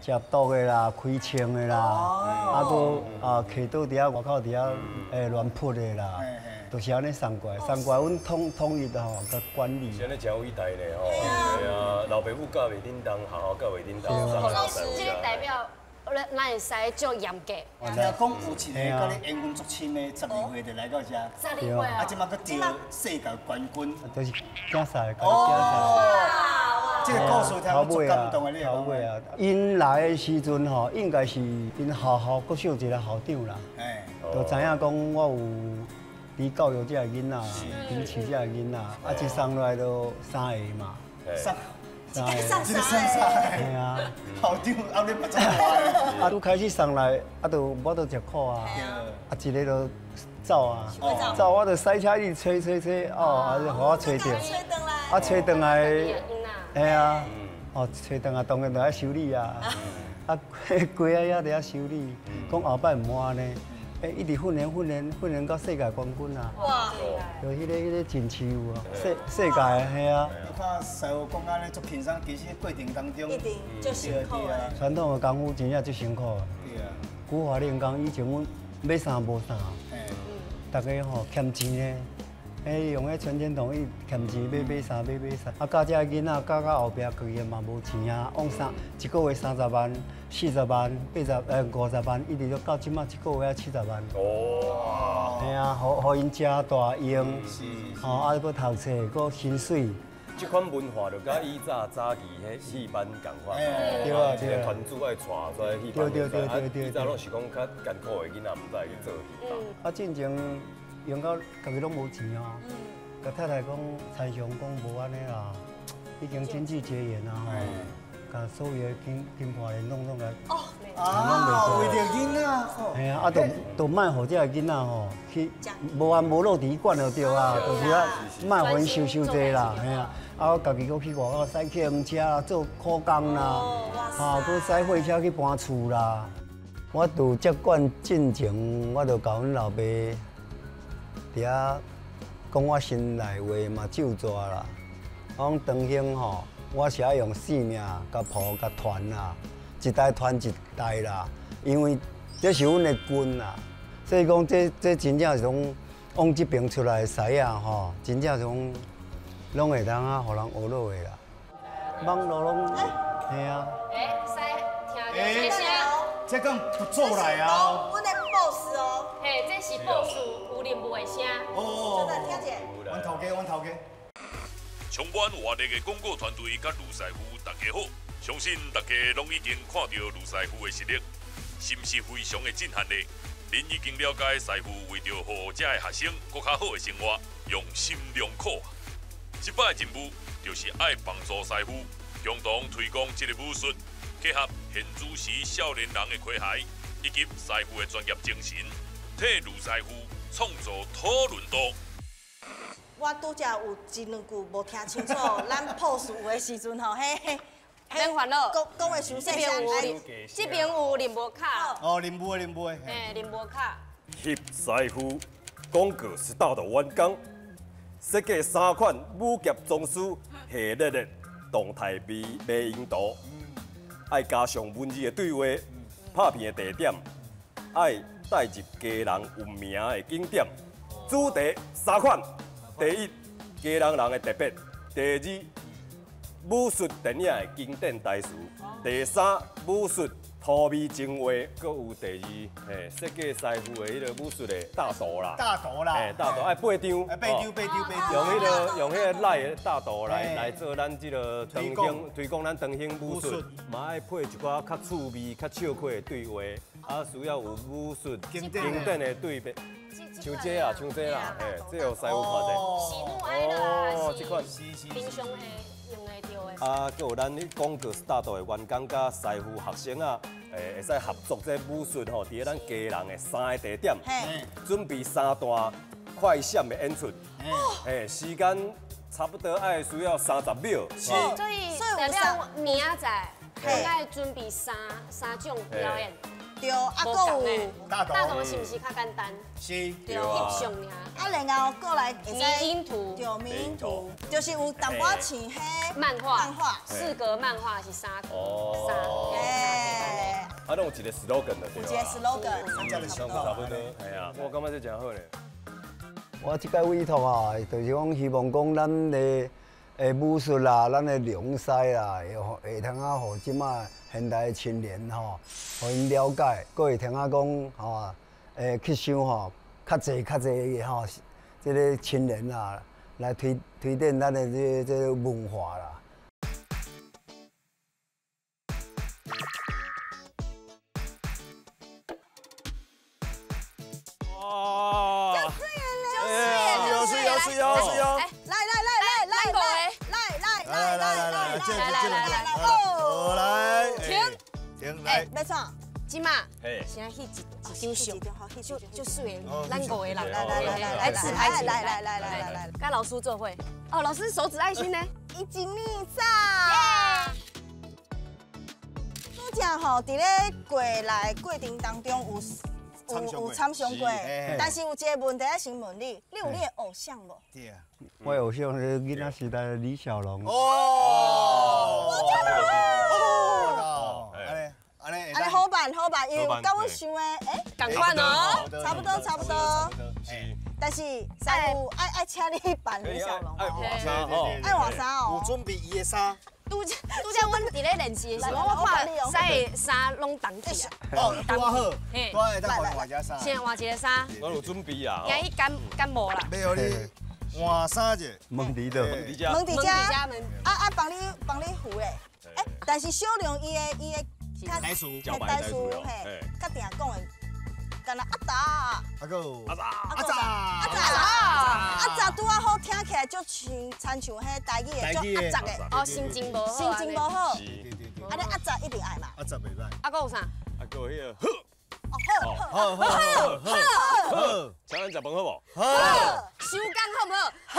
G: 食毒的啦，开枪的啦，啊，阁啊，骑刀伫遐外口伫遐乱扑的啦，就是按呢送过来，送过来，阮统统一吼，共管理。
H: 真的真伟大呢吼！对啊，老爸母教袂叮当，学校教袂叮当。
C: 老师，这个代表咱会使足严格。
B: 听讲有一个佮你缘分足深的，12岁就来到遮，12
C: 岁啊，
B: 啊，这马阁得世界冠军，
G: 就是竞赛，竞赛。
B: 这个故事听讲足感动的，你
G: 头尾啊，𪜶来的时阵吼，应该是𪜶学校国小一个校长啦，就知影讲我有伫教育这个囡仔，支持这个囡仔，啊，一送落来就三个嘛，
B: 三
G: 个，
B: 送三个，
G: 系啊，
B: 校长后日嘛怎
G: 啊，拄开始送来，啊，就无得食苦啊，啊，一个就走啊，走我就驶车一直催催催，哦，啊，就予我催著，啊，催转来。系啊，哦，揣转来当然就爱修理啊，啊，规仔夜伫遐修理，讲后摆毋好按呢，欸，一直训练训练训练到世界冠军啊！哇！就彼个真手啊，世世界系啊。
B: 你看师傅讲按呢足轻松，其实过程当中
E: 一定足辛苦的。
G: 传统的功夫真正足辛苦的。
B: 对啊。
G: 古法练功以前阮买衫无衫，大家吼欠钱呢。欸，用彼存钱筒伊欠钱买买衫，买买衫。啊，教这个囡仔教到后壁，家己嘛无钱啊，往三一个月30万、40万、8050万，一直到这马一个月才70万。
H: 哦。
G: 嘿啊，予𪜶食大用，吼，啊，阁读册，阁薪水。
H: 这款文化就佮以早早期彼戏班仝款，
G: 对啊，
H: 一个团主爱带出来戏班。
G: 对对对对对。
H: 以早拢是讲较艰苦的囡仔，毋知去做戏班。
G: 啊，进前。用到家己拢无钱哦，共太太讲，参详讲无按呢啦，已经经济节约啊吼，共所有的金金破烂拢拢共，
B: 啊，为著囡仔，
G: 嘿啊，啊，就莫予这个囡仔吼去无安无落伫管就对啊，就是啊，莫予𪜶受伤济啦，嘿啊，啊，我家己阁去外口驶客运车啦，做苦工啦，哈，阁驶货车去搬厝啦。我伫接管进前，我就共阮老爸。伫遐讲我心内话嘛，咒煞啦。我讲长兴吼，我是爱用性命共抱共传啦，一代传一代啦。因为这是阮的根啦，所以讲这真正是讲往这边出来的师仔吼，真正是讲拢会当啊，予人学落的啦。网路拢嘿啊。
C: 欸，师听著这声，
B: 这敢不做来啊？
E: 阮的 boss 哦。
C: 嘿，这是 boss 有任务的声。
B: 哦，真的听者。阮头家，阮头家。
D: 充满活力的广告团队佮卢师傅，大家好，相信大家拢已经看到卢师傅的实力，是毋是非常的震撼呢？恁已经了解师傅为著予遮的学生阁较好的生活，用心良苦。这摆的任务就是爱帮助师傅共同推广这个武术，结合现主时少年人的诙谐，以及师傅的专业精神，替卢师傅创造讨论度。
E: 我拄才有一两句无听清楚，咱 pose 有的时阵吼，嘿，
C: 免烦恼，
E: 讲讲话伤细声。
C: 这边有任务卡。
B: 哦，任务的任务的。
C: 嘿，任务卡。
H: 翕师傅广告 STAR 的员工，设计3款武侠宗师系列的动态美美容图，爱加上文字的对话、拍片的地点，爱带入基隆有名的景点。主题3款。第一，基隆人的特别；第二，武术电影的经典台词；第三，武术土味情话。阁有第二，嘿，设计师傅的彼个武术的大图啦。
B: 大图啦。
H: 嘿，大图爱8张。
B: 8张，8张，8张。
H: 用彼个赖的大图来做咱这个长兴推广咱长兴武术，嘛爱配一寡较趣味、较笑诙的对话，啊，需要有武术经典的对白。像这啊，像这啦，嘿，这有师傅看者。
C: 喜怒哀乐啊，
H: 哦，这款
C: 平常会用会著的。
H: 啊，阁有咱彼广告 STAR 的员工佮师傅学生啊，会使合作这武术吼，伫咧咱基隆的3个地点，准备3段快闪的演出，嘿，时间差不多爱需要30秒。
C: 所以代表明仔载，我爱准备三种表演。
E: 对，啊，阁有
B: 大
C: 大同是毋是较简单？
B: 是，
C: 对啊。翕相尔。
E: 啊，然后过来会使
C: 迷因图。
E: 对，迷因图，就是有淡薄仔像彼
C: 漫画。
E: 漫画。
C: 四格漫画是三格。
H: 哦。
E: 哎。
H: 啊，拢有一个 slogan 的，
E: 有一个 slogan。
H: 差不多。哎呀，我感觉这真好咧。
G: 我这届委托啊，就是讲希望讲咱的武术啦，咱的龙狮啦，会通啊，予这马现代的青年吼，予𪜶了解，阁会通啊讲吼，去想吼，较济较济吼，这个青年啊，来推展咱的这个文化啦。
H: 哇！
D: 有水有水有水哦！
E: 来来来来来来来来来
B: 来来来来
E: 哦！
B: 来，停停来，
E: 没错，
C: 这马先翕一张相，就水的，咱五个人来来来来来自拍，
E: 来来来来来来，
C: 跟老师做伙。哦，老师手指爱心呢？
E: 一斤二三。拄则吼，伫咧过来过程当中有。有参详过，但是有一个问题要先问你，你有你的偶像无？
B: 对啊，
G: 我偶像是囡仔时代的李小龙。
B: 哦，哦，安尼，
E: 安尼好办好办，因为佮阮想的，哎，
C: 仝款哦，
E: 差不多差不多。但是师傅爱请你扮李小龙，
H: 爱换衫哦，
E: 爱换衫哦，
B: 有准备伊的衫。
C: 拄则阮伫咧练习的时候，我看师的衫拢动起啊。
B: 哦，拄好，拄好会当换一件衫。
C: 先换一个衫。
H: 我有准备啊。
C: 惊伊感冒啦。
B: 要予你换衫者。
G: 问伫倒？
H: 问伫遮。
E: 问伫遮。啊啊，帮你扶咧。哎，但是小龙伊的
B: 台词，
E: 台词嘿，较定讲的。敢若阿达，
B: 阿个
H: 阿杂
E: 阿杂阿杂阿杂，拄仔好听起来就像亲像彼台语的，足阿杂的。
C: 哦，心情无好，
E: 心情无好。啊，你阿杂一定爱嘛。
B: 阿杂袂歹。
C: 啊，阁有啥？
H: 啊，阁有彼个好。
E: 哦，好，
H: 好，好，好，好。请咱食饭好无？
B: 好。
C: 收工好无？
B: 好。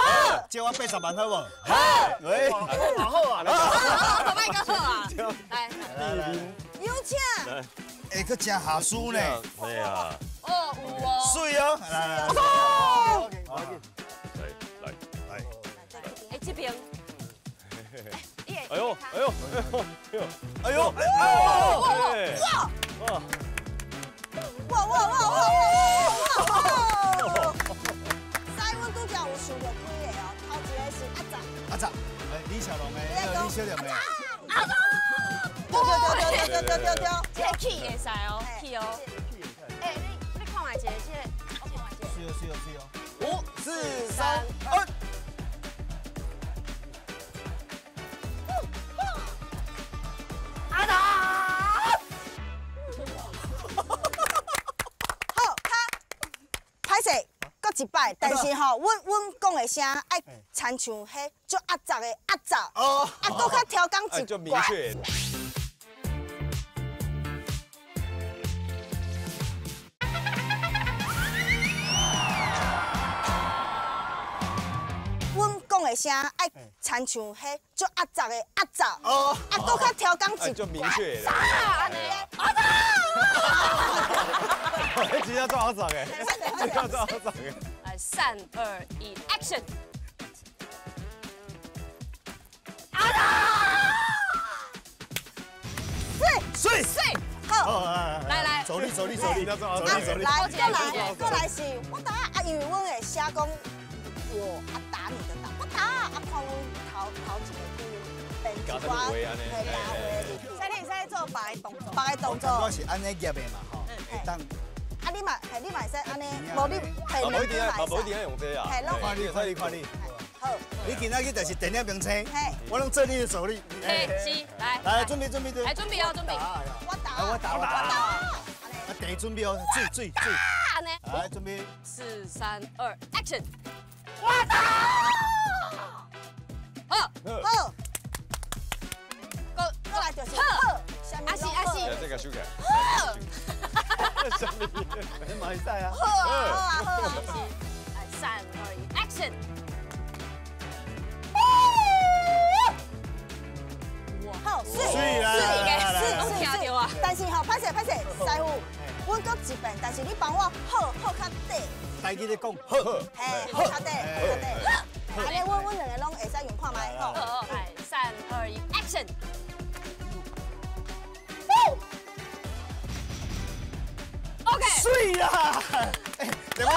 B: 借我80万好无？好。喂，
H: 好啊，
C: 好，莫阁好啊。来，
E: 有请。
B: 会阁真下输呢。
H: 对啊。
C: 哦，有哦。
B: 水哦。来来来。
H: 来
B: 来。
C: 哎，这边。
H: 哎呦哎呦哎呦哎呦！
E: 哇哇哇哇哇哇哇哇！师阮拄则有想到几个哦，头一个是阿杂。
B: 阿杂，哎，李小龙的，李小龙的。
C: 阿杂。
E: 对对对对对对对，
C: 这个气会使哦，气哦。哎，你看觅一个，这个，我看觅一个。
B: 是哦是哦是哦。5、4、3、2。
C: 阿达。
E: 好，较歹势，阁一摆，但是吼，阮讲的声爱亲像彼足压杂的压杂，啊，阁较超工一
H: 明确。
E: 的声爱亲像彼足压杂的压杂，啊，阁较超工一
H: 就明确
C: 的。啊，按呢，阿杂。
H: 真正做阿杂的，真正做阿杂的。
C: 来，3、2、1，Action！阿杂。
B: 水
C: 水水，好，来来，
B: 走力走力走力，
E: 来，过来是，我打啊，因为阮会写讲我啊打你的打，我打啊看阮头一个去变一寡，嘿，加话。使你会使做别个动作，别个动作。
B: 我是按呢夹的嘛，吼，会当。
E: 啊，你嘛，嘿，你嘛会使按呢，无你，嘿，
H: 无一定爱，无一定爱用这啊。
E: 嘿，拢
B: 看你，看你，看你。
E: 好。
B: 你今仔日就是电影明星，我拢做你的助理。
C: 嘿，是，来。
B: 来，准备，准备，
C: 来准备哦，准备。
E: 我打，
B: 我打，我打。啊，第一准备哦，水水水。
C: 按呢。
B: 来，准备。
C: 4、3、2，Action！我打。好。
E: 好。过来就是好。
C: 阿是阿是。
H: 这个修改。
C: 好。
H: 什么？
G: 你嘛会使啊。
E: 好啊好啊好啊。
C: 来，3、2、1，Action！
E: 好，水
B: 水
E: 水水，
C: 拢听到啊！
E: 但但是吼，歹势歹势，师傅，阮阁一遍，但是你帮我好好较短。
B: 台语咧讲好，
E: 嘿，好较短，好较短。按呢，阮两个拢会使用看觅吼。
C: 好，来，3、2、1，Action！OK。
B: 水啦！哎，连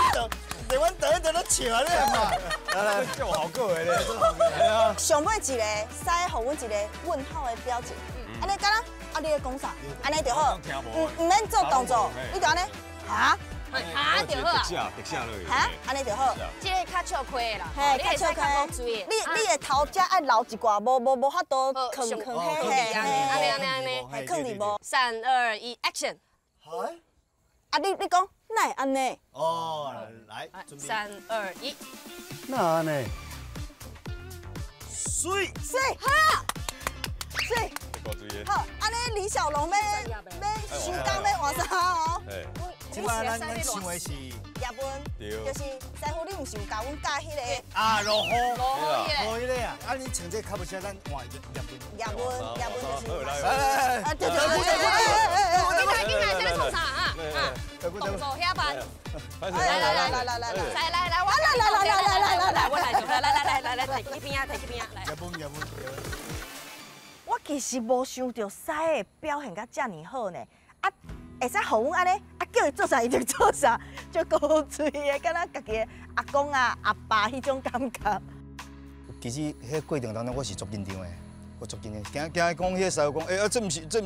B: 阮导演都笑咧嘛。
H: 来来，这有效果的咧。
E: 上尾一个，师予阮一个问号的表情。按呢，敢若啊，你咧讲啥？按呢就好，毋免做动作，你就按呢，哈？
C: 哈就好啊。
H: 特写落去。
E: 哈，按呢就好。
C: 这个较笑亏的啦，
E: 嘿，较笑亏。你的头遮爱留一寡，无法度囥囥嘿嘿，
C: 按呢按呢按呢，
E: 嘿，囥伫无。
C: 3、2、1，Action！
B: 好。
E: 啊，你讲，哪会按呢？
B: 哦，来，准备。
C: 3、2、1。
G: 哪按呢？
B: 水
E: 水好，水。好，按呢李小龙欲收工欲换衫哦。
B: 这摆咱唱的是
E: 叶问，就是师傅，你毋是有教阮教彼个
B: 啊，落雨，
C: 落雨
B: 彼个啊，啊你穿这较无适，咱换叶问。
E: 叶问，叶问就是。
H: 来来来，
E: 啊对对对对
C: 对，紧来，紧来，这咧创啥啊？啊，动作遐慢。
H: 来
E: 来来来来来
C: 来来来，我来来来来来来来，我来来来来来来，提去边啊，提去边啊，来。
B: 叶问叶问。
E: 我其实无想到师的表现甲遮尔好呢，啊，会使予阮按呢，啊叫伊做啥伊就做啥，足古锥的，敢若家己的阿公啊、阿爸彼种感觉。
B: 其实彼过程当中，我是足紧张的，我足紧张，惊惊讲彼个师傅讲，欸啊，这毋是这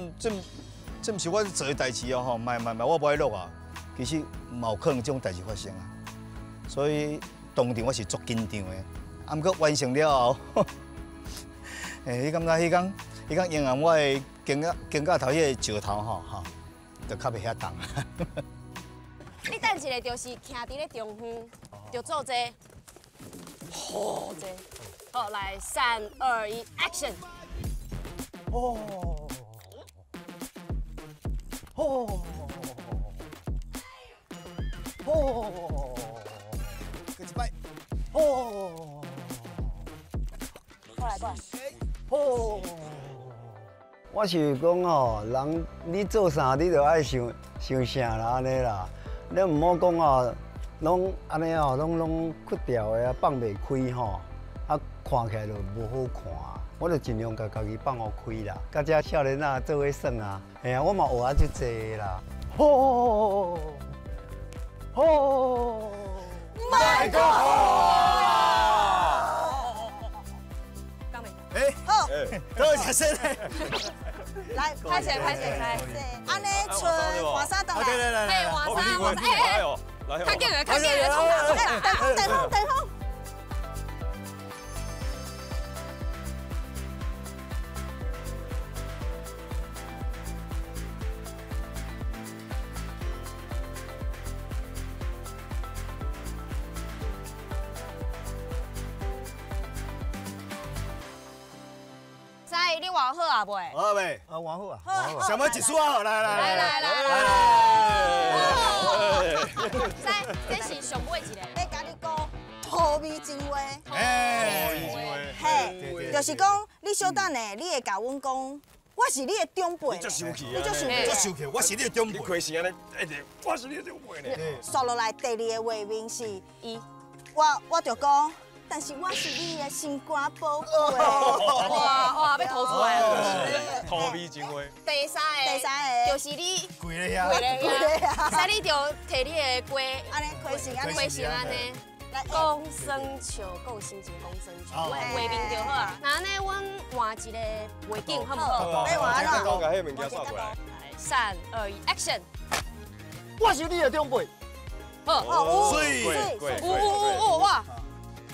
B: 毋是我做的代志哦吼，莫莫莫，我无爱录啊。其实嘛有可能这种代志发生啊，所以当场我是足紧张的，啊，毋过完成了后，欸，你感觉彼工？彼工用我的肩胛头彼个石头吼吼，就较袂遐重。
C: 你等一下就是徛伫咧中央，就做这个，好这个。好，来，3、2、1，Action！
B: 哦，哦，哦，阁一摆，哦，
E: 过来过来，
B: 哦。
G: 我是讲吼，人你做啥你就爱想想啥啦，按呢啦，你毋好讲哦，拢按呢哦，拢缺掉的啊，放袂开吼，啊看起来就无好看。我就尽量共家己放予开啦，佮遮少年仔做伙耍啊，嘿啊，我嘛学啊足济啦。
B: 吼吼，
E: 麦克！
B: 哎，
E: 好，
B: 多谢先。
E: 来，
C: 拍谢拍谢拍。
E: 按呢，穿换衫转来。
B: 来来来，
C: 换衫换衫，哎哎，较紧的较紧的，冲啥冲啥？
E: 等风等风等风。
C: 你换好啊未？
B: 好未？
G: 啊，换好啊。
E: 好。
B: 什么一束啊？来来
C: 来来来来。这是上尾一个。
E: 欲共你讲土味情话。
B: 哎，
E: 嘿，就是讲你小等下，你会共阮讲，我是你的长辈。
H: 你足生气
E: 啊！你足生气。
B: 足生气，我是你的长辈。
H: 你开声按呢，我是你的长辈呢。
E: 煞落来第二个画面是
C: 伊，
E: 我就讲。但是我是你的心肝宝贝。
C: 哇哇，欲吐出来了！
H: 土味情话。
C: 第三个，
E: 第三个
C: 就是你
B: 跪咧遐，
C: 跪咧遐，所以你就提你的鸡，
E: 按呢开心，
C: 开心按呢，讲耍笑，讲心情，讲耍笑，画面就好啊。那按呢，阮换一个背景，好毋好？
E: 欲换按怎？
H: 我共彼物件刷过来。
C: 3、2、1，Action！
A: 我是你的长辈。
C: 好，
B: 水，
C: 有哇！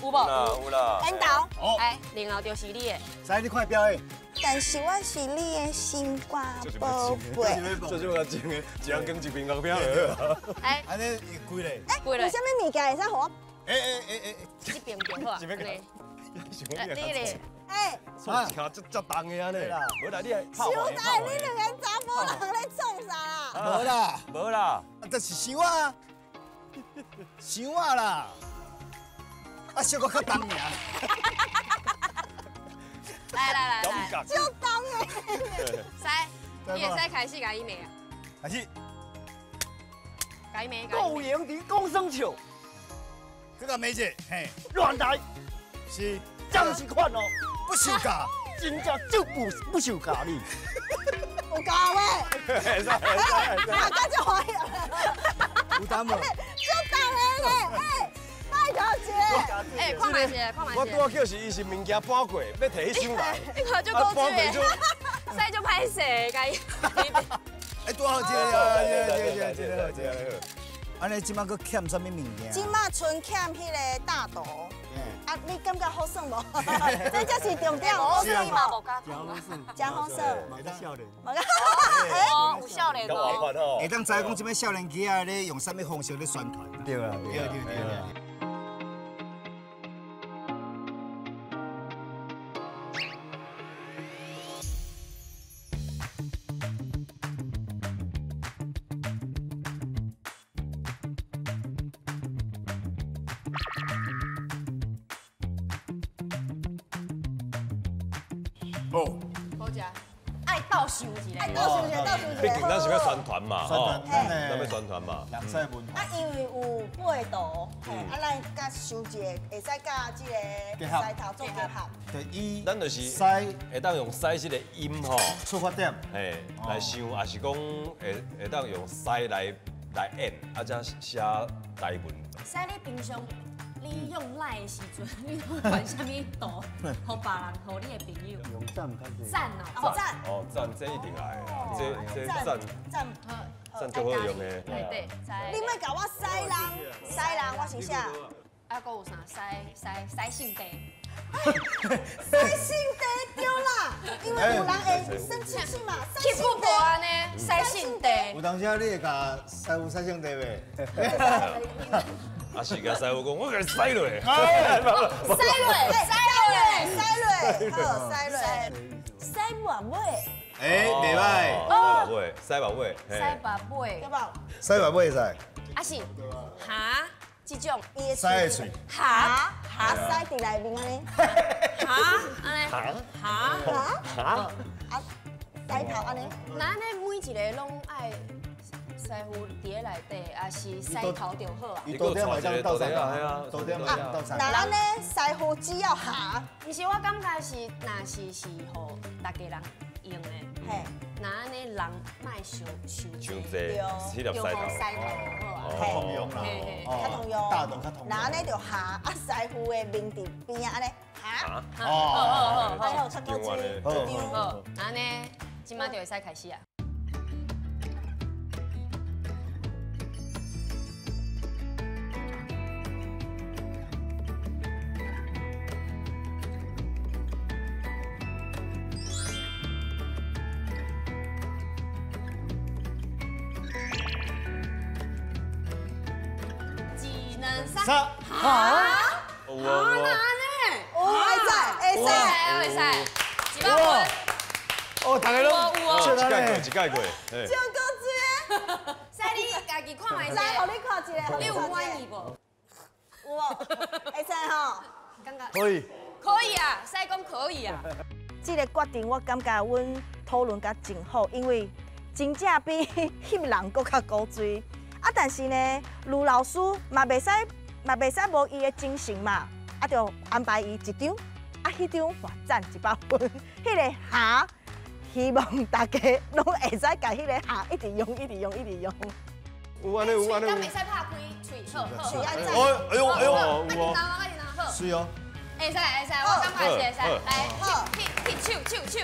C: 有无？
H: 有啦。
E: 引导。
C: 哎，然后就是你的。
B: 师，你看表演。
E: 但是我是你的心肝宝贝。
H: 这是我真的，一人讲一边讲表了。
C: 哎，
B: 按呢开咧。
E: 哎，有啥物物件会使予我？
B: 哎，
C: 这边就好啊。
H: 你
C: 咧。
E: 哎，
H: 啊，这这重的按呢？无啦，你
E: 小大，你两个查某人咧创啥啦？
B: 无啦，
H: 无啦，
B: 这是想啊，想啊啦。啊，小可较重尔。
C: 来来来来，
E: 足重的。
C: 师，你会使开始共伊骂啊？
B: 开始。
C: 共伊骂。
A: 顾营伫讲耍笑。
B: 这个骂者，嘿。
A: 乱来。
B: 是。
A: 这就是款哦。
B: 不受教。
A: 真正就不受教你。
E: 有教喂。
H: 会使会使会使。
E: 大家就欢喜。
B: 有胆无？
E: 足胆的咧，哎，拜托一下。
C: 哎，看觅一下，看觅一下。
H: 我拄仔叫是伊是物件搬过，欲提起箱来。
C: 你看就古锥的，使就歹势，共伊。
B: 哎，拄好这个，这个，这个，这个。按呢，这马阁欠啥物物件？
E: 这马賰欠彼个大图。啊，你感觉好耍无？这才是重点，好耍无？真好耍。
G: 嘛较少年。
E: 嘛较，
C: 哎，有少年哦。
B: 会当知讲这摆少年机仔咧用啥物方式咧宣传？
G: 对啊，
B: 对对对。
D: 哦，
C: 好食，爱倒想一下，
E: 爱倒想一下，倒想一下。
H: 毕竟咱是欲宣传嘛，
B: 宣传，
H: 咱欲宣传嘛。
B: 人赛文
E: 化。啊，因为有八图，啊，咱佮想一个，会使佮这个狮头做结合。
B: 对，伊
H: 咱就是会当用狮这个音吼
B: 出发点，
H: 嘿，来想，也是讲会当用狮来演，啊，才写台文。
C: 狮你平常。你用 LINE 的时阵，你拢传啥物图？予别人，予你的朋友。
G: 用赞较济。
C: 赞哦，
E: 赞。
H: 哦，赞，这一定爱的，这赞
E: 赞
H: 赞足好用的。
C: 对对。
E: 你莫共我狮人，狮人我是啥？
C: 啊，阁有啥？狮性地。
E: 狮性地对啦，因为有人会生气气嘛。
C: 去富婆按呢，狮性地。
B: 有当时你会共师傅狮性地袂？
H: 啊是共师傅讲，我共你狮落。
E: 狮落，狮落，狮落，好，狮落，狮目尾。
B: 哎，袂歹。
H: 狮目尾，狮目尾，
C: 狮目尾，
E: 对无？
B: 狮目尾会使。
C: 啊是，哈，这种。
B: 狮的喙。
E: 哈，哈狮伫内面按呢。
C: 哈，按呢。哈，
E: 哈，啊，狮头按呢。
C: 那按呢每一个拢爱。师傅伫咧内底，也是狮头就好啊。
B: 伊桌顶会当斗相共，桌顶会当斗相
E: 共。那咱呢，师傅只要下。
C: 毋是，我感觉是，若是是予大家人用的，
E: 嘿，
C: 若按呢人莫伤伤
H: 伤济，彼粒狮头。
C: 狮头就好啊。
B: 较通用啦，
E: 较通用。
B: 大同较通用。
E: 若按呢就下，啊师傅的面伫边仔按呢下。
C: 哦，
E: 好，好，较古锥。
C: 好，按呢，这马就会使开始啊。
B: 啥？
C: 哈？
H: 有
C: 啊，哪呢？
E: 有，会使，会使，
C: 会使，100分。
B: 哦，大家拢
H: 有哦，一盖过，一盖过。
E: 真古锥。
C: 使你家己看觅
E: 者。使，予你看一下。
C: 你有满意无？
E: 有无？会使吼。
C: 感觉。
B: 可以。
C: 可以啊，使讲可以啊。
E: 这个决定我感觉阮讨论甲真好，因为真正比翕人阁较古锥。啊，但是呢，卢老师嘛袂使，嘛袂使无伊的精神嘛，啊，就安排伊一张，啊，彼张哇赞100分，彼个虾，希望大家拢会使共彼个虾一直用，一直用，一直用。
H: 有按呢，有按呢。
C: 敢袂使拍开喙，好好。
E: 爱赞。
H: 哎呦哎呦，有哦。
C: 好。
B: 是哦。
C: 会使会使，我感觉是会使。来，翕翕手手手。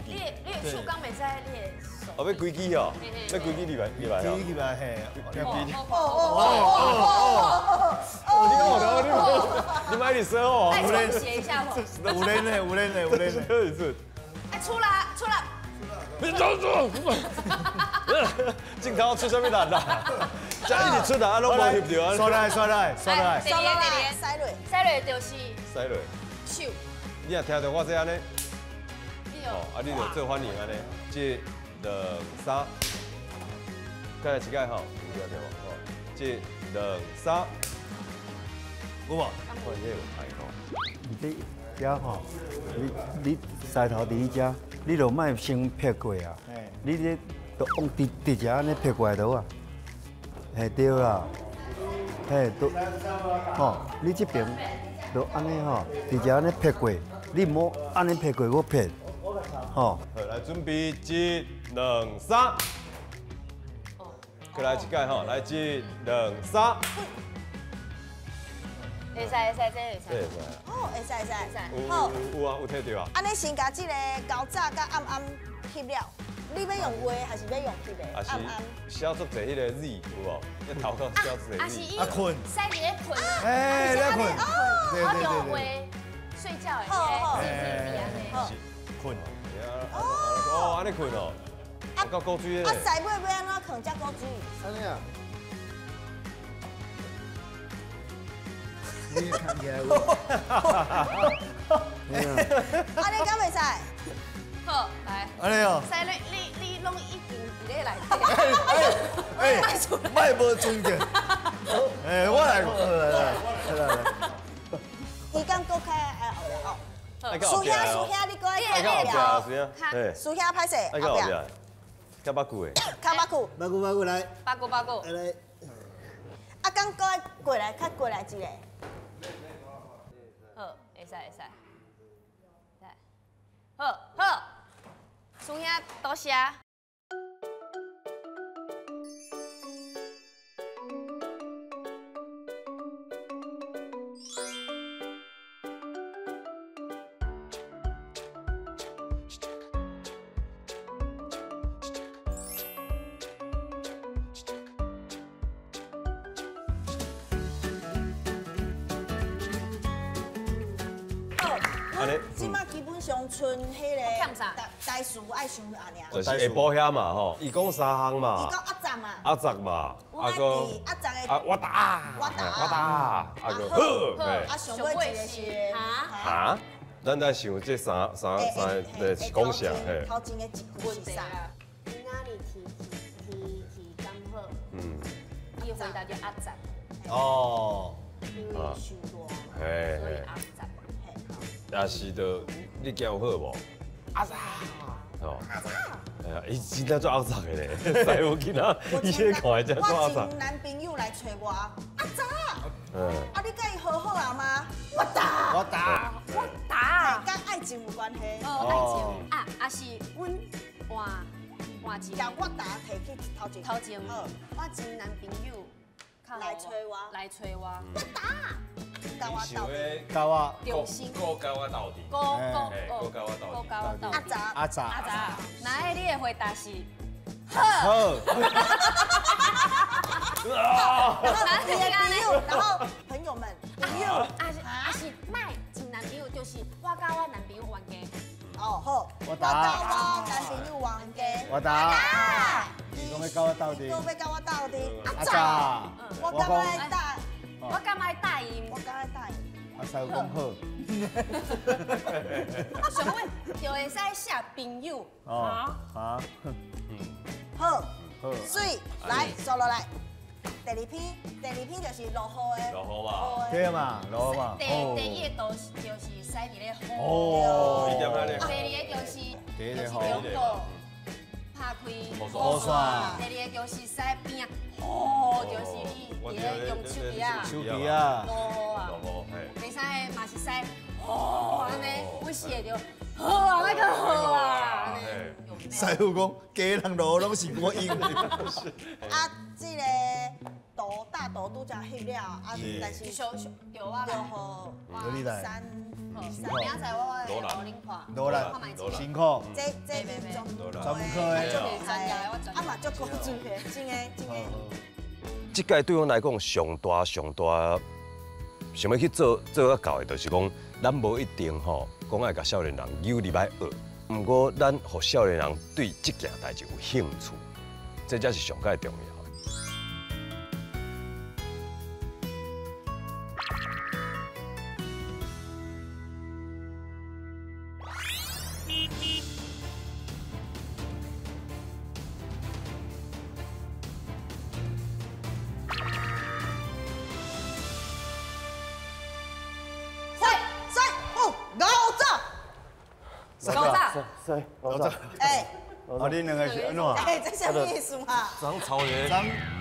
C: 你的手敢袂使，你的手。
H: 哦，欲规支哦，欲规支入来入来哦。
B: 规支入来嘿。
E: 哦哦哦哦哦！
H: 你讲我，你莫一直说哦。
C: 来重写一下吼。
B: 有练的，有练的，有练的。
C: 哎，出来出来。
H: 你走走。镜头出啥物力啦？这一直出来，啊，拢无翕著啊。
B: 刷来刷来刷来。
C: 第二个第二个，
E: 狮落，
C: 狮落就是。
H: 狮落。
C: 手。
H: 你若听著我这按呢，哦，啊，你就做反应按呢，一、两、三，再来一摆吼，有听著无？吼，一、两、三，
B: 有无？
H: 看这有歹吼。
G: 你这遮吼，你狮头伫彼遮，你就莫先撇过啊。你这都往直直接按呢撇过来就好啊。嘿，对啦，嘿，都，吼，你这边就按呢吼，直接按呢撇过，你毋好按呢撇过，阁撇，吼。
H: 好，来准备，一、两、三。过来一届吼，来一、两、三。
C: 会使会使，这会使。
H: 会使。
E: 哦，会使会使会使。
H: 好。有啊，有摕著啊。
E: 按呢先共这个厚早佮暗暗翕了，你欲用画还是欲用翕的？
H: 暗暗。写足济彼个字有无？一头壳写足济字。
B: 啊困。
C: 使伫咧困。
B: 哎，咧困。
C: 我用画睡觉的，字字字按呢。
B: 困。
H: 哦，按呢困哦。啊，够古锥的。
E: 啊，师尾欲按怎囥才古锥？
G: 啥物啊？你看起来有。
E: 按呢敢袂使？
C: 好，来。
B: 按呢哦。
C: 师你拢已经伫咧内底。
B: 哎，莫无尊敬。哎，我来。
G: 来来来。
E: 伊敢阁开爱后壁哦。师兄师兄，你阁爱
H: 后壁。师
E: 兄歹势？
H: 后壁。较八句的。
E: 较八句。
G: 八句八句来。
C: 八句八句。
G: 来。
E: 啊，敢阁爱过来，较过来一个。
C: 好，会使会使。来，好好，师兄多谢。
E: 这马基本上剩彼个台词爱想按呢。
H: 就是下晡遐嘛吼，伊讲三项嘛。
E: 伊讲压杂嘛。
H: 压杂嘛，
E: 啊个压杂的。
H: 啊，我打。
E: 我打。
H: 我打。啊个好。
E: 啊，上尾一个是
C: 哈。
H: 哈？咱在想这三个是讲啥？嘿。
E: 头前的一句是啥？
C: 今仔日天气敢好？嗯。伊回答就压杂。
B: 哦。
C: 因为伤热，所以压杂。
H: 也是就你惊有好无？阿杂，哦，哎呀，伊真正做阿杂的咧，师傅囡仔，伊咧看会真做阿杂。
E: 我前男朋友来揣我，阿杂，啊你佮伊和好啊吗？我打，
B: 我打，
C: 我打，
E: 佮爱情有关系。
C: 哦，爱情啊，也是阮换换一个，
E: 共我打提去头前，
C: 头前，我前男朋友
E: 来揣我，
C: 来揣我，
E: 我打。甲我斗阵，
B: 甲我
C: 中心，
D: 阁共我斗阵，
C: 阁阁
D: 阁共我斗阵，
C: 阁共我斗阵。
E: 阿杂，
B: 阿杂，
C: 阿杂。那爱你的回答是
B: 好。
E: 好。然后你的朋友，然后朋友们，朋友，
C: 啊是莫前男朋友，就是我佮我男朋友冤家。
E: 哦好，
B: 我答。
E: 我佮我男朋友冤家。
B: 我答。伊讲欲佮我斗阵。
E: 讲欲佮我斗阵。
B: 阿杂。
E: 我感觉爱答。
C: 我敢爱答应？
E: 我敢爱答应。
B: 阿师傅讲好。
C: 上尾就会使写朋友。
B: 哦。啊。
E: 好。好。水来，刷落来。第二篇，第二篇就是落雨的。
H: 落雨嘛。
B: 对嘛，落雨嘛。
C: 第一个图就是使伫咧雨。
H: 哦。第
C: 二个就是就是中国拍开雨
B: 伞。
C: 第二个就是使边啊，雨就是你伫咧用手机啊，
B: 手机啊，
C: 落雨啊。第三个嘛是使，雨按呢，阮四个就好啊，那个好啊，按呢。
B: 师傅讲，家人路拢是我用的。
E: 啊，这个图大图拄才翕了，啊，但是
C: 小小对我来，
E: 三，明仔载我来恁看，
B: 罗兰，辛苦，
E: 这专
B: 专门科的，
E: 啊嘛足古锥的，真的真的。
H: 这届对阮来讲，上大上大想欲去做做到到的，就是讲，咱无一定吼，讲爱共少年人扭入来学，毋过咱予少年人对这件代志有兴趣，这才是上盖重要的。
E: 哎，
G: 啊，恁两个是按怎？
E: 哎，这啥物意思嘛？
H: 昨抄一个，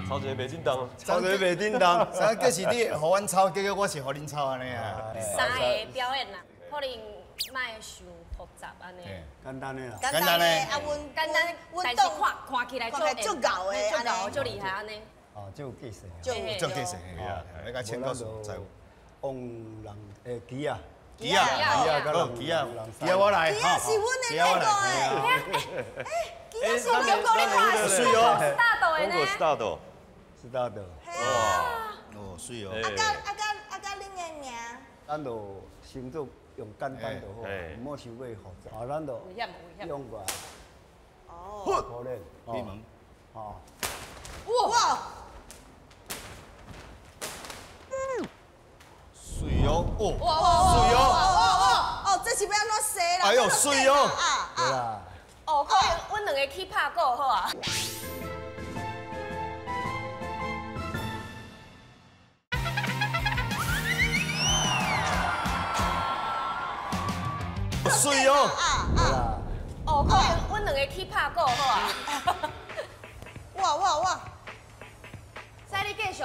H: 抄一个袂振动，
G: 抄一个袂振动。
B: 啥叫是你予阮抄，结果我是予恁抄按呢啊？
C: 三个表演啦，可能莫伤复杂按呢。
G: 简单的啦。
E: 简单的，啊，阮
C: 简单，但是看看起来足
E: 足𠢕的，
C: 足𠢕足厉害按呢。
G: 哦，这有计算。
B: 足计算，你甲签到数在。
G: 往人诶，机啊。
B: 机啊，机啊，机啊，机啊，我来。
E: 机啊是阮的那个哎，机啊是阮的
C: 那个。
B: 水哦
C: ，start 的呢。
H: start。
G: start。
E: 哇。
B: 哦，水哦。
E: 啊，佮恁的名。
G: 咱就先做用简单就好，毋好伤过复杂。啊，咱就用过来。
E: 哦。
G: 可能。
B: 闭门。
G: 哦。
E: 哇。
B: 水哦，哦，
E: 水哦，哦哦哦，这是欲按怎洗啦？
B: 哎呦，水哦，
G: 对啦。
C: 哦，可能阮两个去拍鼓好啊。
B: 水哦，
G: 对啦。
C: 哦，可能阮两个去拍鼓好啊。
E: 哇哇哇！
C: 使你继续。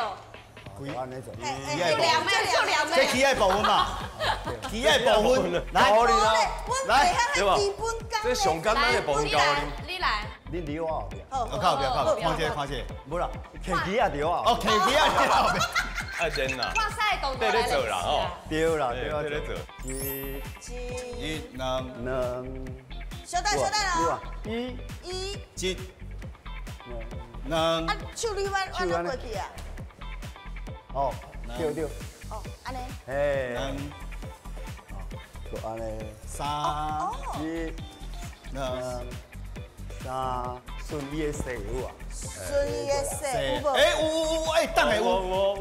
B: 这起爱部分嘛，起爱部分，来，
E: 来，
H: 对吧？这上简单的部分教
C: 你。你来，
G: 你离我后壁。
B: 我靠后壁，靠后壁，看这，看这。
G: 无啦，摕机仔伫我后。
B: 哦，摕机仔伫后壁。
H: 爱练啦。
C: 哇塞，动作
H: 对咧做啦哦。
G: 对啦，对啦，
H: 对咧做。
G: 一、
B: 一、两、
G: 两。
E: 小等，小等哦。
G: 一、
E: 一、
B: 一、两。
E: 啊，手你弯弯怎过去啊？
G: 哦，对对。
E: 哦，按呢。
G: 嘿。两。就按呢。
B: 三。
G: 一、两、三，顺伊的势有啊。
E: 顺伊的势有无？
B: 哎，有有有，哎，等下有。
H: 有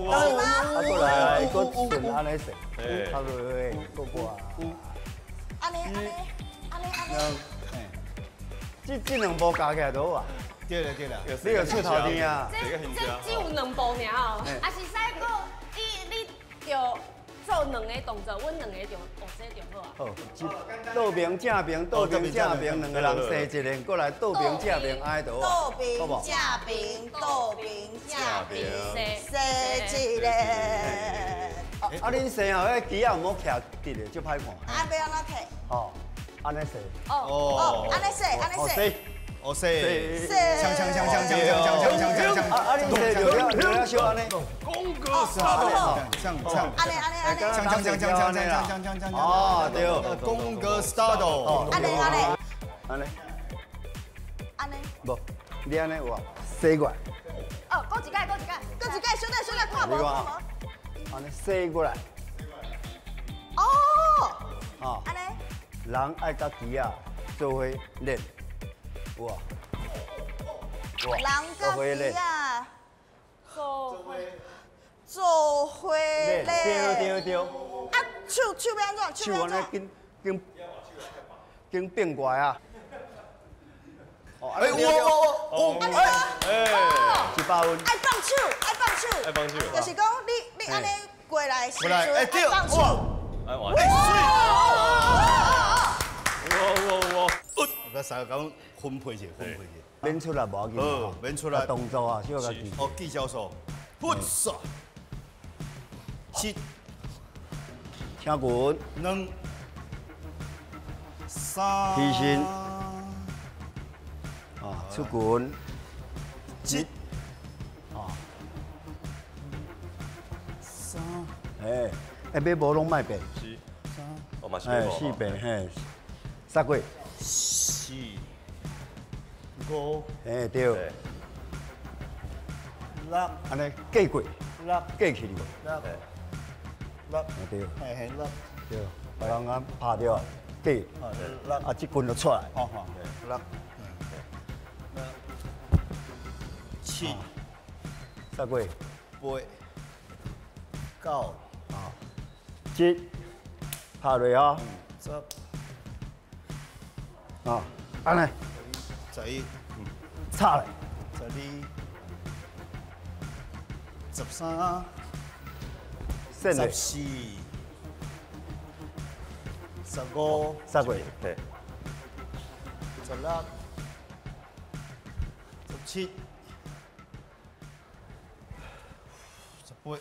H: 有。
G: 啊，过来，阁顺按呢势，头落去，阁过来。
E: 按呢按呢按呢按呢。
G: 这两步加起来就好啊。
B: 对了对了，
G: 你有出头天啊？
C: 这只有两步尔哦，啊是使阁你就做两个动作，阮两个就学这就好啊。
G: 好，倒边正边，倒边正边，两个人踅一个，过来倒边正边，按就好。
E: 倒边正边，倒边正边，踅一个。
G: 啊，恁踅后，彼机仔毋好徛直的，足歹看。
E: 啊，欲按怎摕？
G: 哦，按呢踅。
E: 哦哦，按呢踅，按呢踅。
B: 哦，踅，锵锵锵锵锵锵锵锵锵锵，
G: 啊啊！你踅就了，就了小按呢。
H: 公哥杀
B: 的，锵锵，
E: 按呢按呢按呢，
B: 锵锵锵锵锵锵锵锵锵，
G: 哦对，
B: 公哥 start，
E: 按呢按呢，
G: 按呢，
E: 按呢，
G: 无，你按呢有啊？踅过来。
C: 哦，阁一摆，阁一摆，
E: 阁一摆，小等小等，看无看无。
G: 按呢踅过来。
E: 哦。
G: 啊。
E: 按呢。
G: 人爱佮机仔做伙练。哇！
E: 人佮机仔做伙做伙练，
G: 对对对。
E: 啊，手手欲按怎？
G: 手按呢紧紧紧变过来啊！
B: 哎，我我我，
E: 按呢
H: 哎，100
G: 分。
E: 爱放手，爱放手，
H: 爱放手。
E: 就是讲你按呢过来时阵，
B: 哎对，
E: 放手。
H: 哎哇！
B: 哎媠！
H: 哇哇哇！
B: 我三个讲分配一下，分配一下。
G: 免出来无要紧，
B: 免出来。
G: 动作啊，小可记。
B: 哦，记招数。噗唰。七。
G: 请滚。
B: 两。三。
G: 起身。啊，出滚。
B: 一。
G: 啊。
B: 三。
G: 哎，哎，买无拢莫变。
H: 是。三。哦，嘛是
G: 哎，四遍嘿。杀过。
B: 四。五。
G: 嘿，对。
B: 六。
G: 按呢过过。
B: 六。
G: 过去哩。
B: 六。六。
G: 对。
B: 嘿嘿，六。
G: 对，别人啊拍掉，过。
B: 六。
G: 啊，这棍就出来。
B: 好好。六。六。七。
G: 杀过。
B: 八。九。
G: 啊。七。拍落啊。
B: 十。
G: 啊，按呢。
B: 11。
G: 插咧。
B: 12。13。
G: 14。
B: 15。
G: 杀过。
H: 对。
B: 16。17、18，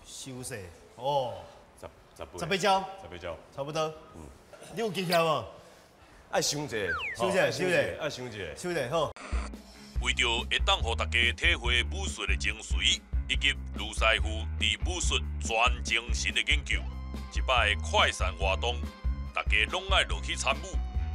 B: 收势哦。
H: 18
B: 招，18
H: 招，
B: 差不多。嗯，你有技巧无？
H: 爱想者，
B: 想者，想者，
H: 爱想者，
B: 想者好。
D: 为著会当予大家体会武术的精髓，以及卢师傅伫武术全精神的研究，这摆快闪活动，大家拢爱落去参与。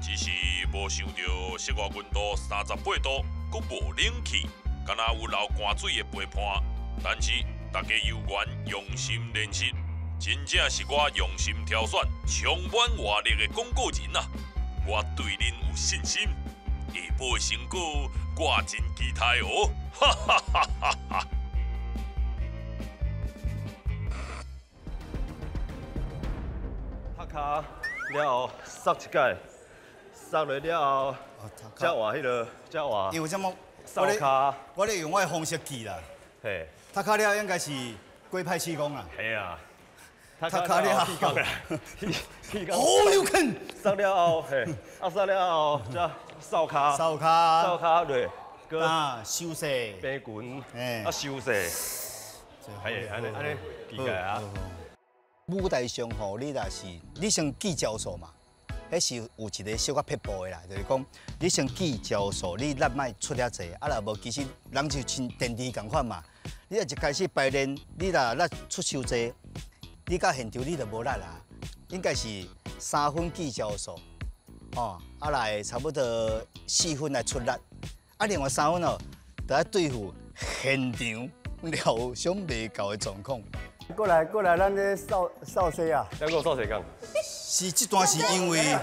D: 只是无想到室外温度38度，阁无冷气，敢若有流汗水的陪伴。但是大家犹原用心练习。真正是我用心挑选、充满活力的广告人啊！我对恁有信心，下晡的成果我真期待哦！哈哈哈哈哈！
H: 拍跤了后，杀一摆，杀落了后，才换彼个，才换。
B: 因为这么，
H: 扫跤，
B: 我咧用我的方式记啦。
H: 嘿，
B: 踢跤了应该是龟派气功啊。
H: 嘿啊。
B: 踢跤了后，
H: 哦，
B: 有肯。
H: 杀了后，嘿，啊杀了后，才扫跤，
B: 扫跤，
H: 扫跤落，
B: 啊，收势，
H: 平裙，啊收势，嘿，按呢按呢，记起来啊。
B: 舞台上吼，你若是你先记招数嘛，彼是有一个小可撇步的啦，就是讲你先记招数，你力莫出遐济，啊若无其实人就像电池仝款嘛，你若一开始排练，你若力出伤济。你到现场你就无力啦，应该是3分记招数，哦，啊来差不多4分来出力，啊另外3分哦，就爱对付现场料想袂到的状况。
G: 过来过来，咱这扫扫西啊，
H: 咱个扫西工。
B: 是这段是因为，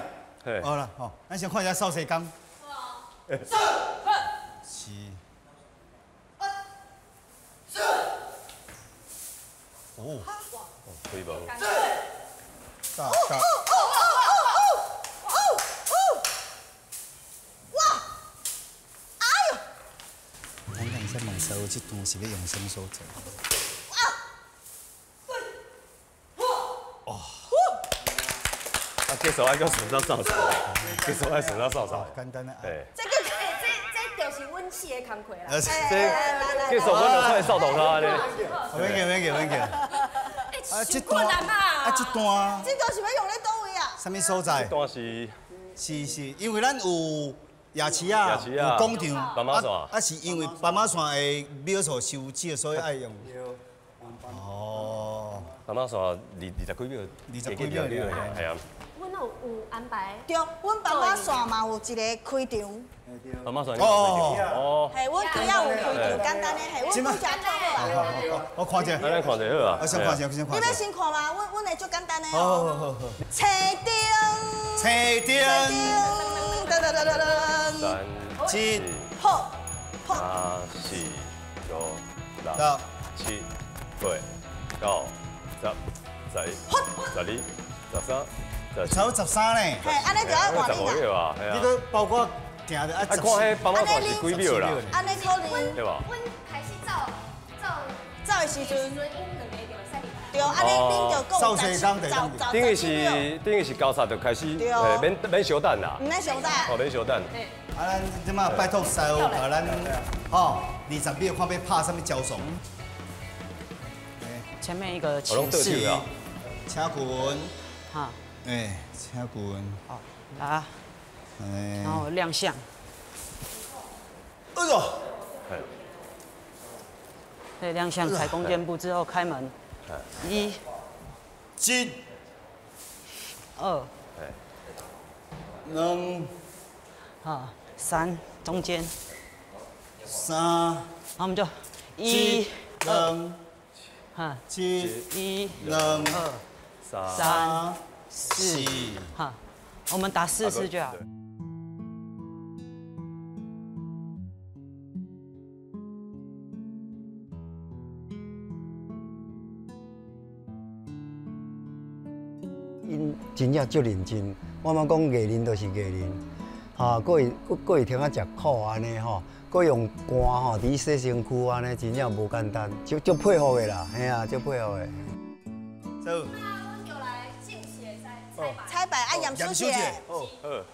B: 好啦，好，咱先看一下扫西工。是。哦。
H: 可以吧？
B: 大大。
E: 哇！哎呦！
B: 咱等下问师傅，这段是欲用啥物所在？
H: 哦。啊，结束爱阁顺到扫扫，结束爱顺到扫扫。
B: 简单的。
H: 对。
C: 这个，这就是阮四个工课啦。
H: 这结束，阮就出来扫涂跤咧。
B: 免叫，免叫，免叫。
C: 啊，这段
B: 啊，这段，
E: 这段是欲用咧佗位啊？
B: 啥物所在？
H: 这段是
B: 是，因为咱有夜市啊，有广场，
H: 斑马线，
B: 啊是因为斑马线的秒数伤少，所以爱用。哦，
H: 斑马线20几秒
B: ，20几秒，
H: 系啊。
C: 阮有安排。
E: 对，阮斑马线嘛有一个开场。
H: 斑马线哦，
E: 嘿，阮主要有开场，简单的，嘿，阮拄才做好啊。
B: 我看者，
H: 咱看者好啊。
B: 我先看者，先看。
E: 你欲先看吗？阮的足简单的。
B: 好好好好。
E: 车灯，
B: 车灯，
E: 噔噔噔噔噔。
H: 三、
B: 七、
E: 好，
H: 八、四、五、六、7、8、9、10、11、12、13、14。
B: 才有13呢。
E: 嘿，按呢就爱换
H: 你啦。
B: 你阁包括。行著
H: 啊！看彼斑马线是几秒啦？
E: 按呢可能。
H: 对吧？
F: 阮开始走走
E: 走的时阵，
F: 因两个就会使入来。
E: 对，按呢恁就够
H: 等于是交叉就开始，免相等啦。
E: 毋免相等。
H: 哦，免相等。
B: 啊，咱这马拜托师傅，共咱吼20秒看欲拍啥物招数。
I: 前面一个请示，
B: 请滚。
I: 哈。
B: 哎，请滚。
I: 好，来。然后亮相。
B: 哎呦！
I: 对，亮相踩弓箭步之后开门。1、
B: 7、
I: 2、
B: 2、
I: 3，中间。
B: 3，
I: 然后我们就1、
B: 2、
I: 7、1、2、3、4，哈，我们打4次就好。
G: 𪜶真正足认真，我感觉讲艺人就是艺人，哈，阁会通啊食苦按呢吼，阁用汗吼伫洗身躯按呢，真正无简单，足佩服的啦，嘿啊，足佩服的。
B: 走。
F: 那阮就来正式的彩
E: 彩排啊，验收者。
G: 好，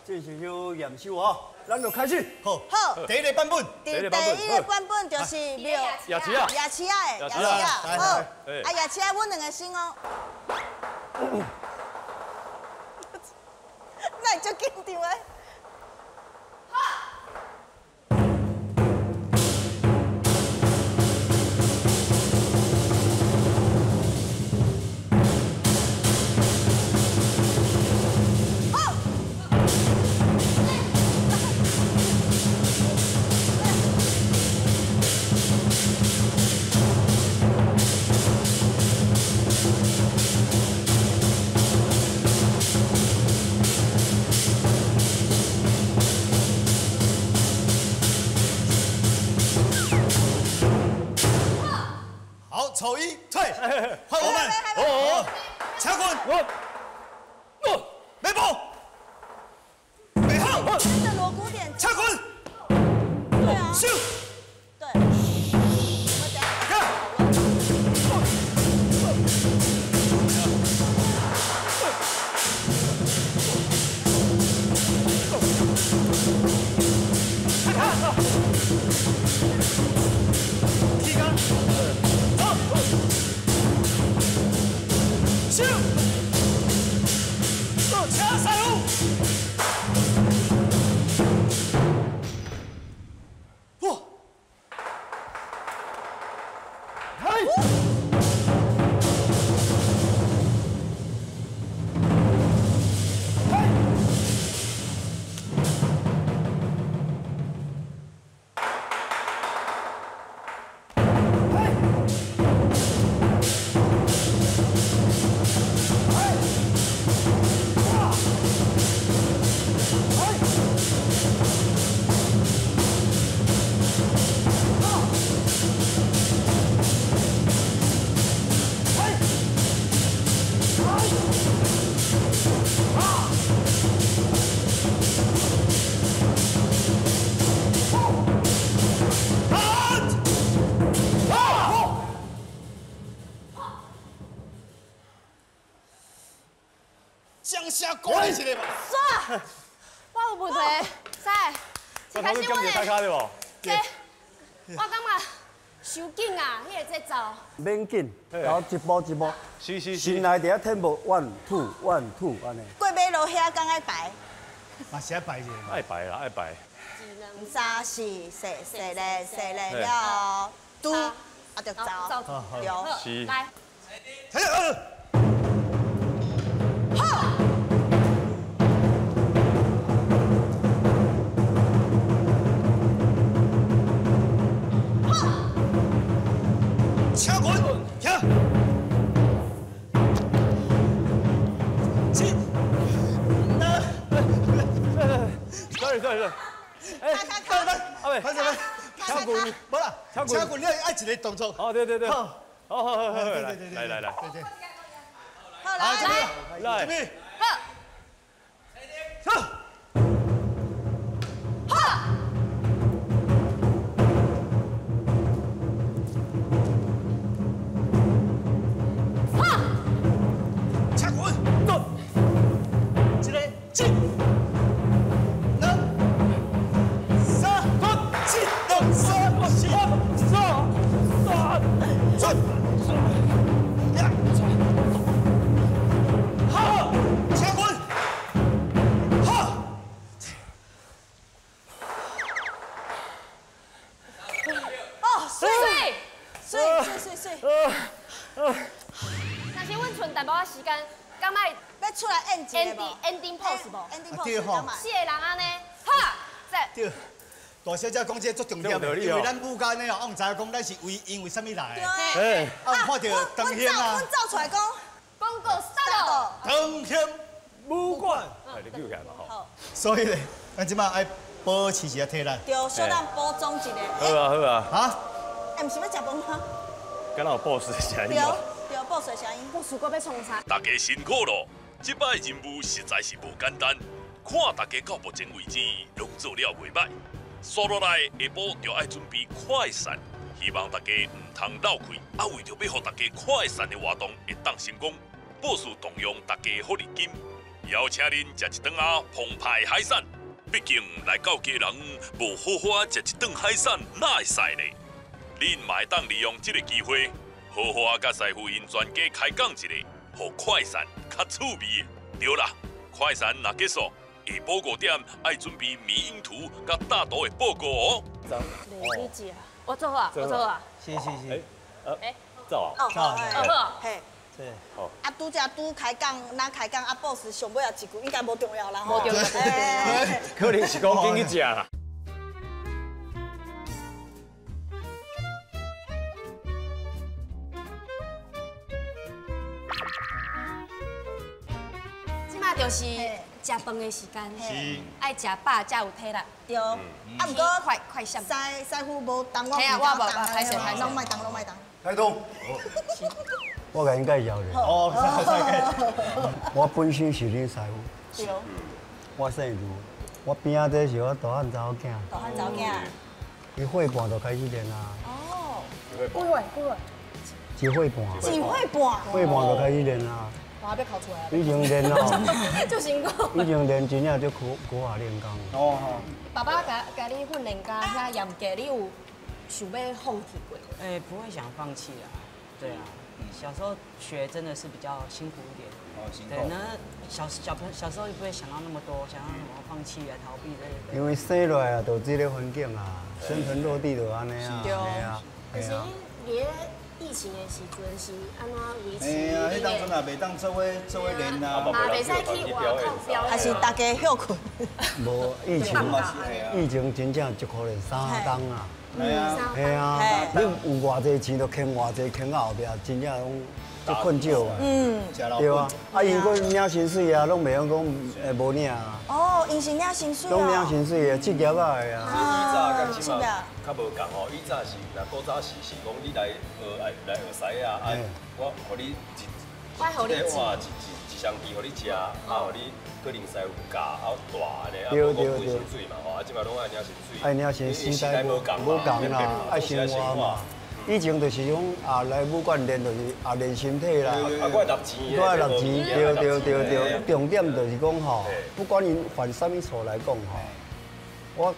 G: 正式要验收哦。来，
H: 咱就开始。
B: 好，
E: 好，
B: 第一个版本，
E: 第一个版本就是庙
H: 夜市啊，
E: 夜市啊的，夜市啊，好，啊夜市啊，阮两个先哦。那你足紧张的。
B: 丑一退，换我们，哦，掐滚，我，没步，背后，
E: 跟着锣鼓点，
B: 掐滚，
E: 对啊，
B: 咻，
E: 对，我们等下
B: 看，起杆。咻！掐三五！哇！
H: 嘿！
B: 鼓励一下吧。
C: 煞，我有问题，师，一开始我
H: 咧，
C: 这，我感觉伤紧啊，彼个节奏。
G: 免紧，然后一步一步。
H: 是是是。
G: 先来伫遐听无，one two one two 按呢。
E: 过马路遐敢爱排？
B: 嘛是爱排者。
H: 爱排啦，爱排。
E: 三四四四咧四咧了，拄啊就走，对。
H: 是。
C: 来。
E: 好。
B: 掐滚，停！七，
H: 对对对，
B: 哎，
E: 等
B: 等，阿伟，快点来，掐滚，无啦，掐滚，你爱一个动作。
H: 哦，对对对，好，好好好，对对对，来来来，
B: 对对，
E: 好来
H: 来，
B: 准备，
C: 好，
B: 走。
C: 但是阮剩淡薄仔时间，敢爱
E: 要出来演一个
C: ending pose 无
E: ？ending pose，
C: 四个人按呢，哈，再。
B: 对，大小姐讲这个足重点的，因为咱武家呢，我毋知影讲咱是为因为啥物来的。
H: 对。
B: 啊，看到长兴啊。
E: 阮走出来讲，
C: 广告杀到。
B: 长兴武馆。
H: 哎，你记起来嘛吼。
B: 所以咧，咱这摆爱保持一下体力。
E: 对，小咱补充一下。
H: 好啊，好啊。
B: 哈？
E: 哎，毋是欲食饭吗？
H: 敢若有 boss 的声音。
E: 对，对，boss 的声音。
C: boss 阁欲创啥？
D: 大家辛苦咯，这摆任务实在是无简单。看大家到目前为止拢做了袂歹，煞落来下晡就爱准备快闪，希望大家毋通漏气。啊，为著欲予大家快闪的活动会当成功，boss 动用大家福利金，邀请恁食一顿仔澎湃海产。畢竟來到基隆，無好好仔食一頓海產，哪會使呢？恁嘛會當利用這個機會，好好仔佮師傅𪜶全家開講一下，予快閃較趣味。對啦，快閃若結束，下晡5點愛準備迷因圖佮大圖的報告哦。
C: 你食，我做好啊，我做好啊。
B: 是是是。
C: 哎，
H: 走
E: 啊。
C: 走。好。
E: 嘿。
H: 好。
E: 啊，拄才拄开讲，若开讲啊，boss 上尾也一句，应该无重要啦吼。
C: 无重要。
H: 可能是讲紧去食啦。
C: 这马就是食饭的时间，爱食饱才有体力。
E: 对。啊，毋过
C: 快快闪。
E: 师傅无动，我
C: 唔敢动，歹势歹势，
E: 拢莫动，拢莫动。
B: 开动。
G: 我共𪜶介绍咧。
B: 哦，
G: 我本身是恁师傅。
E: 对。
G: 我姓卢，我边仔这是我大汉查某囝。
E: 大汉查某囝。
G: 伊岁半就开始练啊。
E: 哦。
F: 几岁？几岁？
G: 一岁半。
E: 一岁半。
G: 岁半就开始练啊。
F: 我还要考出来。
G: 以前练哦。
C: 就辛苦。
G: 以前练真正就苦苦下练功。
B: 哦。
C: 爸爸共共你训练甲遐严格，你有想欲放弃过？
I: 哎，不会想放弃啊。对啊。小时候学真的是比较辛苦一点，
B: 哦，辛苦。
I: 对，那小小朋小时候就不会想到那么多，想到什么放弃啊、逃避这些。
G: 因为生落来啊，就这个环境啊，生存落地就按呢啊，
C: 对
G: 啊。
C: 可是你伫疫情的时阵是按怎维持？
B: 哎呀，彼当阵也袂当做伙做伙练啊，
C: 嘛袂使去外口表演。
E: 还是大家歇困？
G: 无疫情，疫情真正足可怜，3冬啊。
B: 系啊，
G: 系啊，你有偌济钱就坑偌济，坑到后壁真正拢足困少啊。
E: 嗯，
G: 对啊，啊，𪜶阁领薪水啊，拢袂晓讲会无领啊。
E: 哦，𪜶是领薪水
G: 拢领薪水的，职业仔的啊。
H: 以早佮这马较无仝吼，以早是若古早是是讲你来学来来学师仔啊，我予你一一碗一一双鸡予你食，啊，予你可能师傅教啊大按呢，啊无讲付薪水嘛吼，啊这马拢爱领薪水。
G: 爱领薪时代无仝啦，爱生活嘛。以前就是讲啊，来武馆练就是啊练身体啦，
H: 啊我爱纳钱，
G: 我爱纳钱，对对对对。重点就是讲吼，不管𪜶犯啥物错来讲吼，我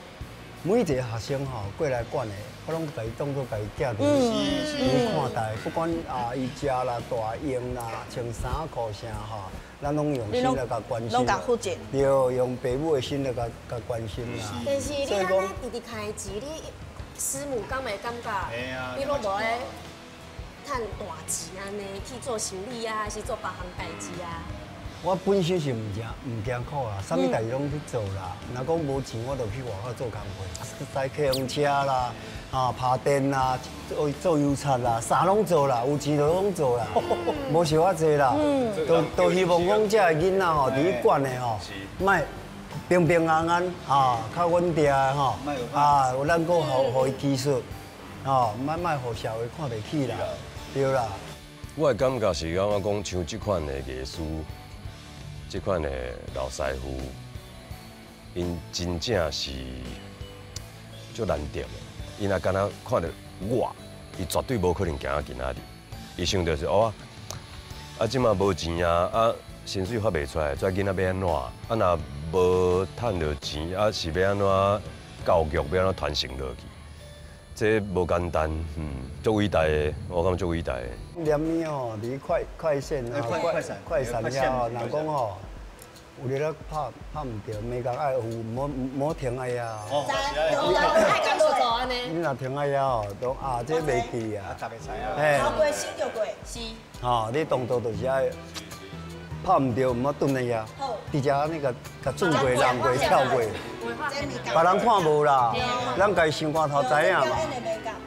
G: 每一个学生吼过来管的，我拢共伊当做家己囝伫伫看待，不管啊伊食啦、大用啦、穿衫裤啥吼，咱拢用心来共关心。
E: 拢共负责。
G: 对，用爸母的心来共共关心啦。
C: 但是你按呢直直开钱，你师母敢会感觉？你拢无咧趁大钱按呢去做生意啊，还是做别项代志啊？
G: 我本身是毋惊苦啦，啥物代志拢去做啦。若讲无钱，我就去外口做工课，载客用车啦，啊，拍电啦，做做油漆啦，啥拢做啦，有钱就拢做啦，无想遐济啦。都希望讲这个囡仔吼，伫咧管的吼，莫平平安安啊，较稳定的吼，啊，咱阁予伊技术，吼，莫予社会看袂起啦，对啦。
H: 我的感觉是感觉讲，像这款的艺师。这款的老师傅，𪜶真正是足难得的。𪜶若敢若看著我，伊绝对无可能行到今仔日。伊想著是哦，啊，这马无钱啊，啊，薪水发袂出来，这囡仔欲按怎？啊，若无趁著钱，啊，是欲按怎教育，欲按怎传承落去？这无简单，足伟大的，我感觉足伟大的。
G: 连物吼，伫快快线啊，快闪遐吼，若讲吼，有日咧拍拍毋著，每工爱有，莫停爱遐。
B: 哦，
G: 你若停爱遐吼，都啊，这袂记啊。
B: 大家知影。
G: 嘿。
E: 头过身就过。
C: 是。
G: 吼，你动作就是爱拍毋著，毋好顿在遐。直接按呢共共转过、人过、跳过，别人看无啦，咱家己心肝头知影嘛。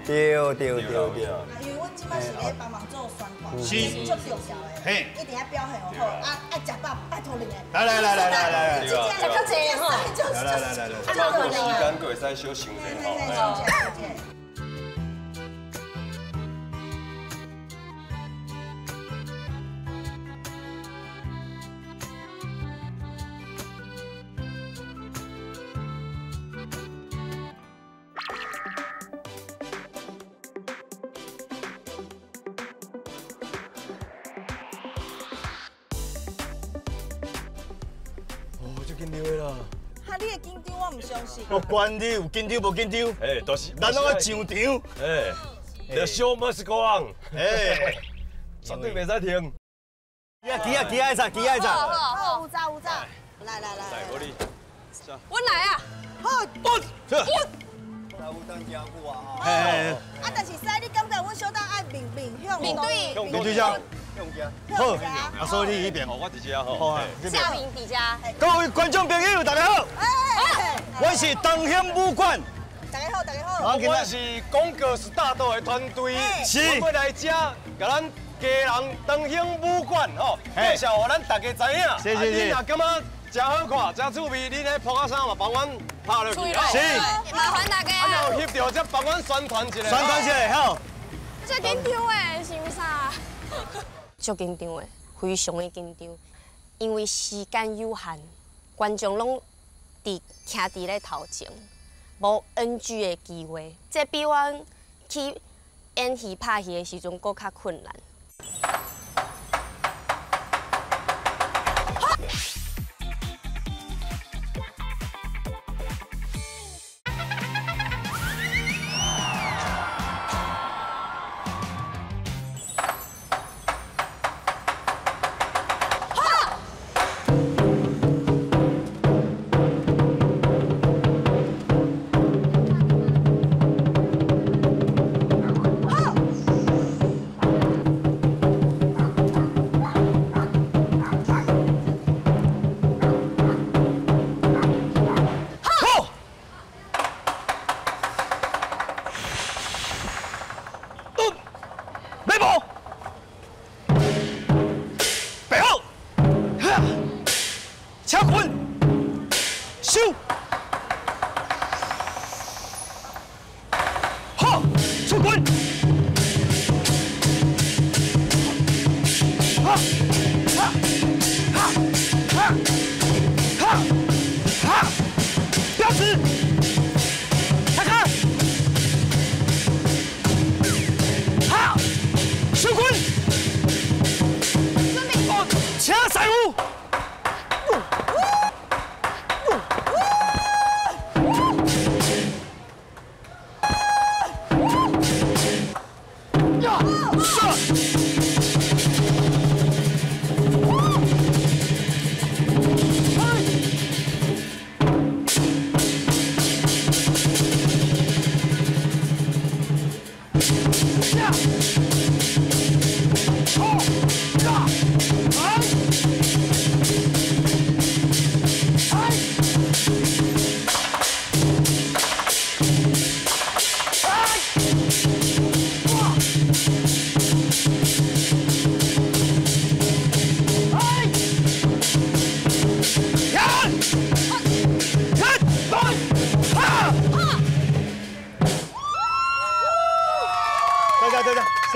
G: 对对对对。
E: 因为阮这摆是咧帮忙做宣传，是足重要的，嘿，一定要表现好，啊，爱食饱，拜托恁的。
B: 来来来来来来，
C: 食较济吼。
B: 来来来来来，
H: 啊，时间阁会使小想者吼。
E: 啊，你会紧张，我唔相信。
B: 我管你有紧张无紧张，
H: 哎，都是，
B: 咱拢爱上场。
H: 哎，The show must go on。
B: 哎，
H: 绝对袂使停。
B: 机啊机啊机啊，机啊！
E: 好，好，有走有走，来来来。
H: 来，我你。
C: 我来啊！
E: 好，
B: 我。
G: 有当真久啊！
B: 哎，
E: 啊，但是师，你感觉阮小等爱面面向
C: 面对
B: 面对遮，
E: 好，
B: 啊，所以你彼边，
H: 我伫遮吼，
C: 下面伫遮。
B: 各位观众朋友，大家好，我是东兴武馆。
E: 大家好，大家好。
A: 我是广告 start 的团队，
B: 是，
A: 我来遮，共咱基隆东兴武馆吼，介绍予咱大家知影。
B: 谢谢。
A: 你若感觉真好看，真趣味，你咧铺仔衫嘛帮阮拍落去。
B: 是，
C: 麻烦大家。
A: 啊，有翕著才帮阮宣传一下。
B: 宣传一下，好。
C: 真紧张的，是啥？足紧张的，非常的紧张，因为时间有限，观众拢伫徛伫咧头前，无 NG 的机会，这比阮去演戏拍戏的时阵阁较困难。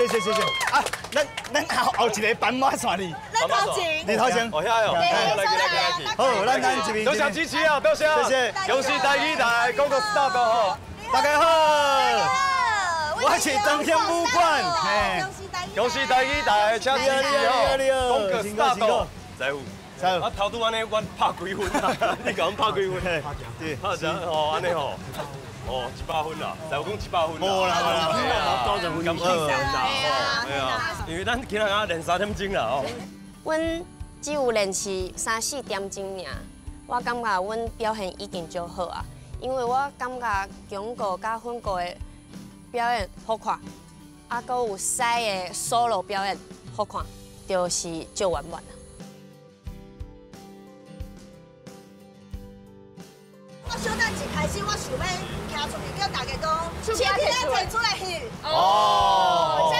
B: 谢谢啊，咱后一个斑马线哩，
E: 咱头前，
B: 你头前，
H: 哦遐哟，来来来，
B: 好，咱这边，
A: 多谢支持啊，多谢，
B: 谢谢，
A: 恭喜台语台广告 start 吼，
B: 大家好，我是东兴武馆，
A: 恭喜台语台，请支持哦，广告 start，
H: 师傅，啊头拄按呢，阮拍几分啊？你共阮拍几分？拍啥？哦，按呢吼。哦，100分啦，师傅讲100分啦。
B: 无啦无啦，
H: 无90分，感谢啦。对啊，因为咱今日啊练3点钟啦哦。
C: 阮只有练习3、4点钟尔，我感觉阮表现已经足好啊，因为我感觉强哥佮粉哥的表演好看，啊，阁有师的 solo 表演好看，就是足圆满啦。
E: 我小等一开始，我想欲徛出去叫大家讲，请你来提出来翕。
C: 哦，这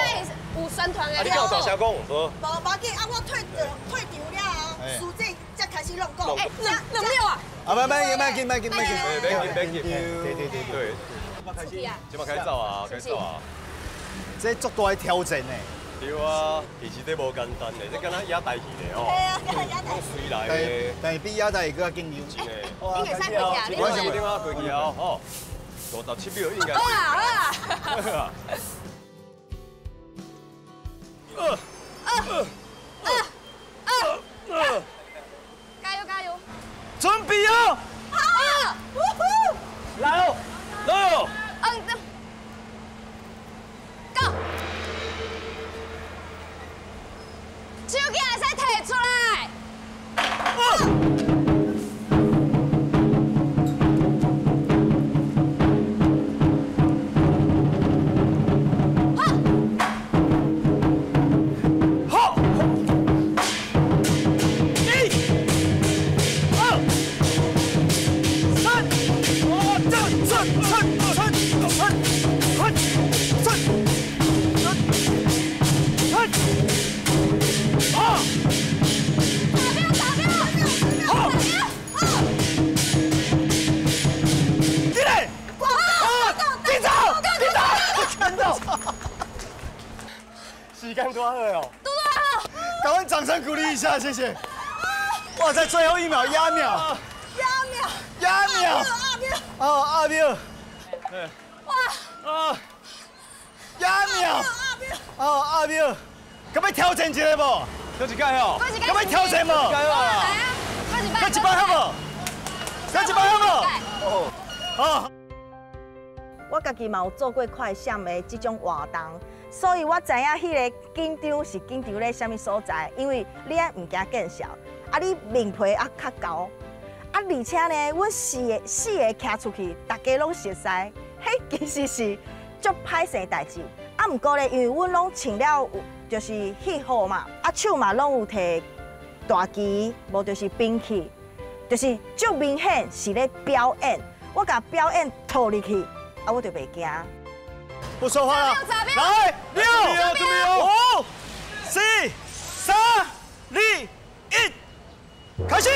C: 有宣传的。
H: 啊，你有大声讲无？
E: 无，无紧啊！我退场了后，师姐才开始乱讲。
C: 哎，两秒啊！
B: 啊，别别别紧，别紧，别紧，
H: 别紧，别紧。
B: 对对对
H: 对。这马开始走啊，开始走啊！
B: 这足大的挑战呢。
H: 对啊，其实这无简单的，这敢若野台戏咧哦。
E: 对啊，敢若野台戏。
H: 随来的，
B: 但是比野台戏阁较紧张。
H: 真的。
C: 你会使过去啊？
H: 我是顶下过去啊，吼，57秒应该。
C: 好啦好啦。
H: 二
C: 二二二，加油加油！
B: 准备哦！
C: 好。会使提出来。
A: 好，一、二、三，这、这、这、这、这、这、这、啊！好，进来！警长，警长，看到。
H: 时间多好哦！
B: 赶快掌声鼓励一下，谢谢。哇，在最后一秒压秒，
E: 压秒，
B: 压秒，哦，阿秒，
C: 哇，
B: 啊，压秒，哦，阿秒，敢欲挑战一下无？
H: 搁一摆哦，
B: 敢欲挑战无？
C: 来啊，
B: 搁一摆好无？搁一摆好无？哦，好。
E: 我家己嘛有做过快闪的这种活动，所以我知影彼个紧张是紧张咧啥物所在，因为你爱毋惊见笑，啊你面皮啊较厚，啊而且呢，阮四个徛出去，大家拢熟似，彼其实是足歹势代志。啊，毋过咧，因为阮拢穿了有就是戏服嘛，啊手嘛拢有提大旗，无就是兵器，就是足明显是咧表演。我共表演套入去。啊，我就袂惊。
B: 不说话了。来，6、5、4、3、2、1，开始。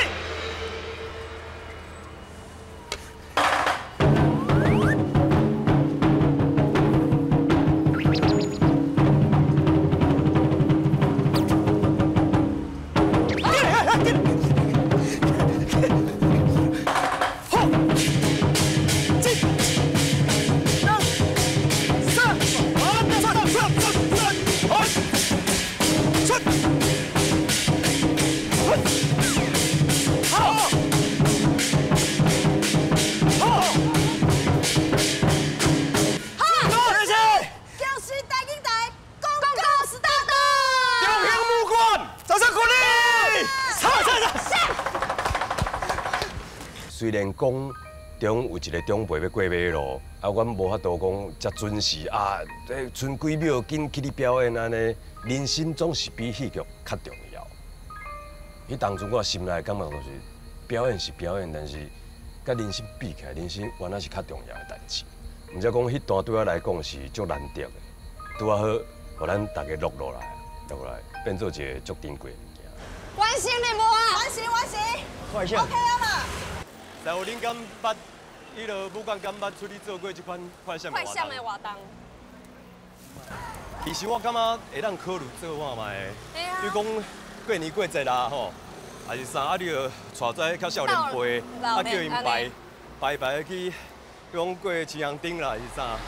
H: 虽然讲中有一个长辈欲过马路，啊，阮无法度讲遮准时啊，这賰几秒紧起去表演按呢，人生总是比戏剧较重要。彼当阵我心内感觉就是表演是表演，但是佮人生比起来，人生原来是较重要的代志。毋则讲彼段对我来讲是足难得的，拄仔好，予咱大家录落来，录落来变做一个足珍贵的物件。
C: 完成任务啊！
E: 完成，完成。
H: 快线。
E: OK 啊嘛。
H: 师傅，恁敢捌？彼个武馆敢捌出去做过这款快闪
C: 快闪的活动？
H: 其实我感觉会当考虑做看觅。比如讲过年过节啦，吼，还是啥啊？你就带这较少年辈，啊叫𪜶排排排去，比如讲过青红灯啦，还是啥？啊，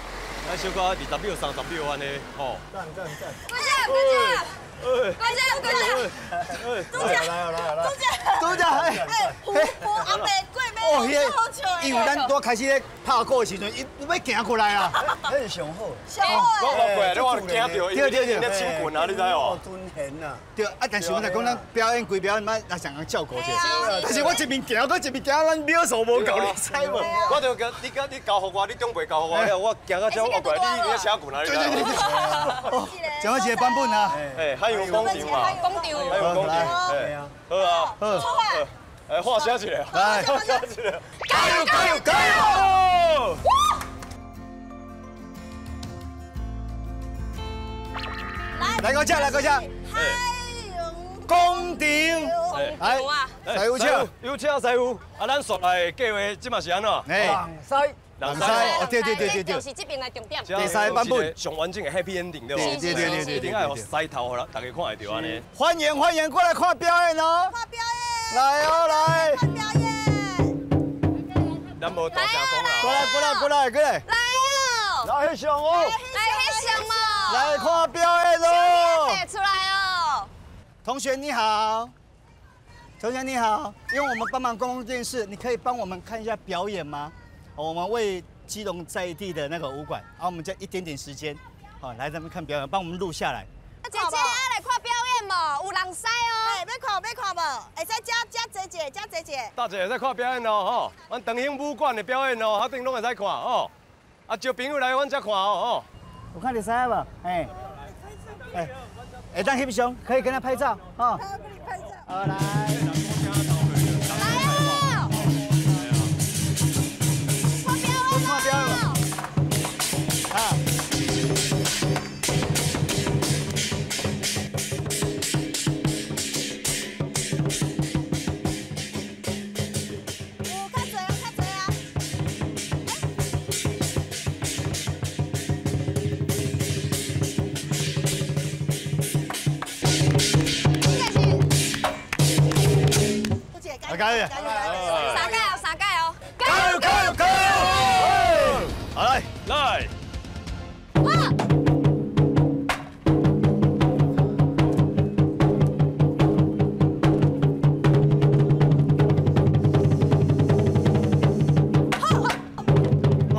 H: 小可20秒、30秒按呢，吼。
G: 赞赞赞！
C: 关键关键！关键关键！
E: 拄则
G: 来来来，
E: 拄则
B: 拄则
E: 哎，胡胡阿伯过马
B: 哦，彼个，因为咱拄开始咧拍鼓的时阵，伊欲行过来啊，
G: 彼是上好。
E: 上好。
H: 我无过来，你我惊著，
B: 对对对，
H: 咧手棍啊，你知无？
G: 尊贤啊。
B: 对啊，但是我来讲，咱表演归表演，咱来上人照顾者。但是我一面行，阁一面行，咱秒数无够，你知无？
H: 我就讲，你你交予我，你长辈交予我了，我行到这，我过来，你你请棍啊？
B: 对对对对。讲一个版本啊。
H: 哎，海洋广场嘛。
C: 广场。
H: 海洋广场。哎，好啊。
B: 好。
H: 哎，画写一个，
B: 来，
H: 画写一个，
B: 加油加油加油！来个这，来个这。广场，
C: 来，
B: 师傅请，
H: 有请师傅。啊，咱煞来计划这马是按怎？
B: 哎，
G: 人西，
B: 人西，哦，对对对对对，
C: 就是这边的重点。
B: 第三个版本，
H: 上完整的 happy ending 对无？
B: 对对对对，
H: 一定爱予狮头，予大家看会著按呢。
B: 欢迎欢迎，过来看表演哦！
E: 看表演。
B: 来哦来！
E: 看表演。
H: 咱无大声讲啦。
B: 过来过来过来过来。
C: 来哦！
G: 来翕相哦！
C: 来翕相哦！
B: 来看表演哦！
C: 出来哦！
B: 同学你好，同学你好，因为我们帮忙公共电视，你可以帮我们看一下表演吗？我们为基隆在地的那个武馆，啊，我们这一点点时间，好来咱们看表演，帮我们录下来。
C: 姐姐来看表演演无？有人驶哦。
E: 哎，欲看欲看无？会使遮遮坐一下，遮坐一下。
H: 大姐会使看表演哦，吼，阮长兴武馆的表演哦，彼顶拢会使看哦。啊，招朋友来阮遮看哦，吼。
I: 有看著师无？哎，哎，会当翕相，可以跟他拍照，吼。好来。
C: 来哦！看表演
B: 看表演。啊。加油！
C: 三盖哦，三盖哦！
B: 加油！加油！加油！好来
D: 来。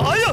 B: 哎呦！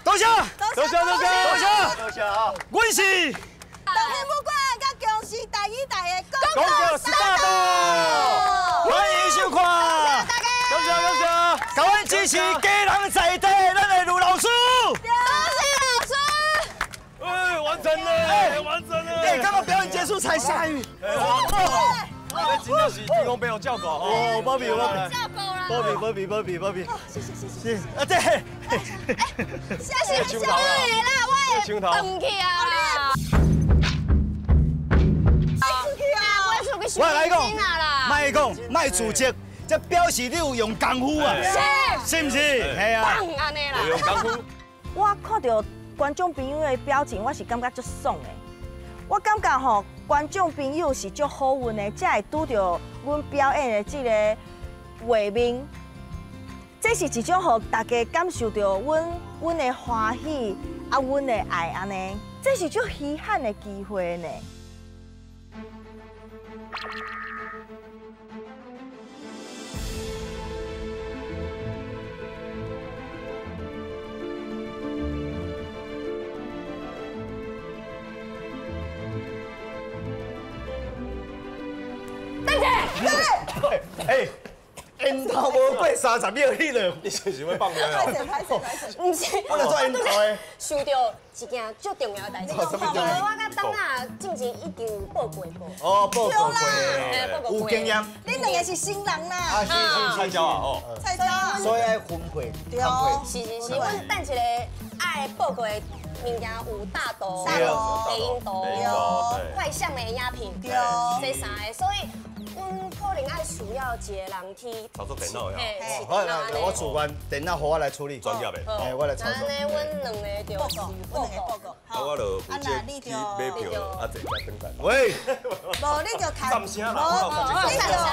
B: 多谢，
H: 多谢，多谢，
B: 多谢，
G: 多谢啊！
B: 阮是
E: 长兴武馆佮强势台语台的
H: 讲叫 start，
B: 欢迎收看。
H: 多谢，多谢，
B: 共阮支持家人在地，咱的卢老师。
C: 多谢老师。
H: 哎，完成了，完成了。
B: 哎，刚刚表演结束才下雨。
H: 这真正是天公伯有照顾
B: 哦，保庇，保庇，
C: 照顾啦，
B: 保庇，保庇，保庇，保庇。
E: 谢谢，谢谢。
B: 是啊，对。
C: 谢谢谢啦，我会转去啊啦。
B: 我来讲，莫讲，莫自责，这表示你有用功夫啊，是，是不是？系啊，
H: 有用功夫。
E: 我看到观众朋友的表情，我是感觉足爽的。我感觉吼，观众朋友是足好运的，才会拄著阮表演的这个画面。这是一种予大家感受到阮的欢喜啊，阮的爱按呢，这是足稀罕的机会呢。
B: 哎哎，烟头无过30秒，你就
H: 你是想欲放尿？
E: 歹势歹势歹势。
C: 毋是，
B: 我来做烟头的。
C: 想到一件足重要的代志。
B: 什么重要
C: 我佮董仔进前已经有报过过。
B: 哦，报告
C: 过，
B: 有经验。
E: 恁两个是新人啦。
B: 啊，是是
H: 菜鸟啊，哦。
E: 菜鸟啊。
B: 所以爱分配。
E: 对哦。
C: 是是是，阮等一下爱报告的物件有大图、丽婴图、怪象的影片，这三个，所以阮可能爱需要一个人去
H: 操作电脑呀。
B: 好，我主管电脑，予我来处理。
H: 专业的。
B: 哎，我来操作。
C: 按呢，阮两个就是报告。
H: 好，我就负责去买票，啊，坐车转来。
B: 喂。
E: 无，你就徛，无，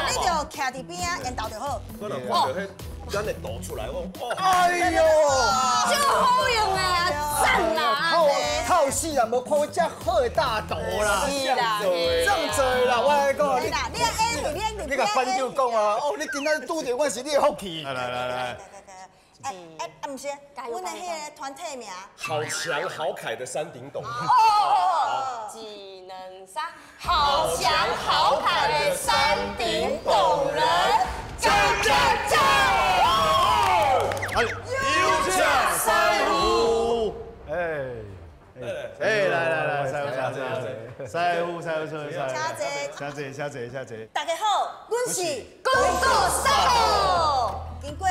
E: 你就徛伫边仔缘投就好。
H: 我若看著彼咱的图出来，我哦，
B: 哎呦，
C: 足好用的啊，赞啦！
B: 透死啦，无看过这好的大图啦，
C: 是啦，
B: 这么济啦，我来讲，
E: 你
B: 你共班长讲啊，哦，你今仔拄著我是你的福气。来来来来。
E: 哎哎，毋是，阮的彼个团体名。
H: 好强好凯的山顶董。
C: 哦，一两三，好强好凯的山顶董人，赞赞赞！
B: 有请师傅。哎哎，来来来，师傅，师傅，师傅，师傅，请坐，请坐，请坐，请坐。
E: 大家好，阮是
C: 公主师傅。
E: 经过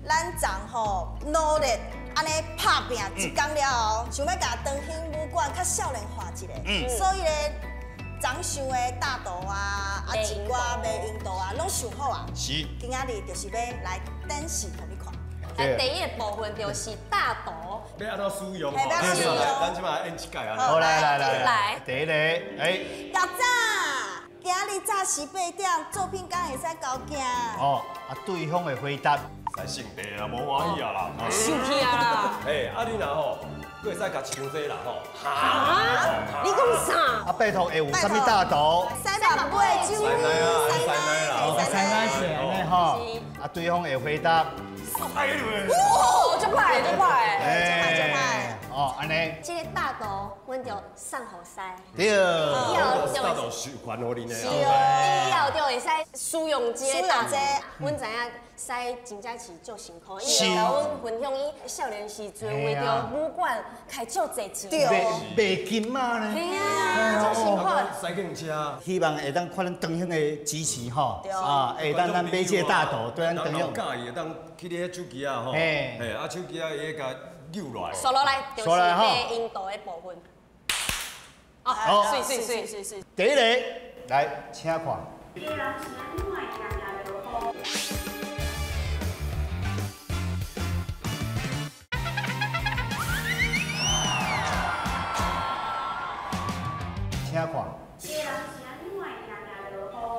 E: 咱昨吼努力按呢拍拚一工了后，想欲共长兴武馆较少年化一下，所以咧，昨想的大图啊，啊一寡卖樱图啊，拢想好啊。
B: 是。
E: 今仔日就是欲来展示予你看。
C: 来，第一个部分就是大图。
H: 欲按怎使用？咱这马演一届啊。
B: 好，来来来来。第一个，哎。
E: 老早，今日早时8点，作品敢会使交件？
B: 哦，啊，对方的回答。
H: 来胜地啊，无欢喜啊啦，
C: 生气啊啦！
H: 哎，啊你若吼，阁会使共一张这啦吼。
C: 哈？你讲啥？
B: 啊，拜托，会有啥物大图？
E: 三百八九，
H: 三奶啊，三奶啦，
B: 三奶是按呢吼。啊，对方会回答。
C: 哇，足歹，足歹，
E: 足歹，足歹。
B: 哦，按呢。
C: 这个大图，阮就送予师。
B: 对。
C: 以后
H: 大图授权予恁的。
C: 是哦。以后就会使使用这个大图。阮知影师真正是足辛苦，伊会共阮分享伊少年时阵为著武馆开足济钱。
B: 对。卖金仔呢。
C: 嘿啊，足辛苦。
H: 驶警车。
B: 希望会当看咱长兴的支持吼，啊，会当咱买这个大图，对咱长兴。
H: 佮意会当去你彼手机啊吼，嘿，啊手机啊伊会共扭落来。
C: 刷落来就是卖樱桃的部分。
B: 好，
C: 水水水水水。
B: 第一个，来，请看。请看。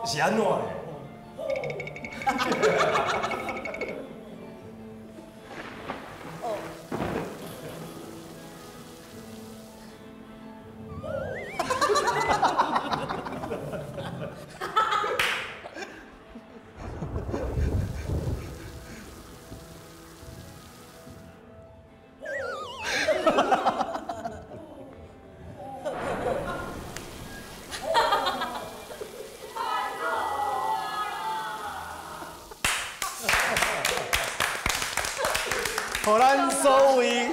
H: 是按怎的？
B: 予咱所谓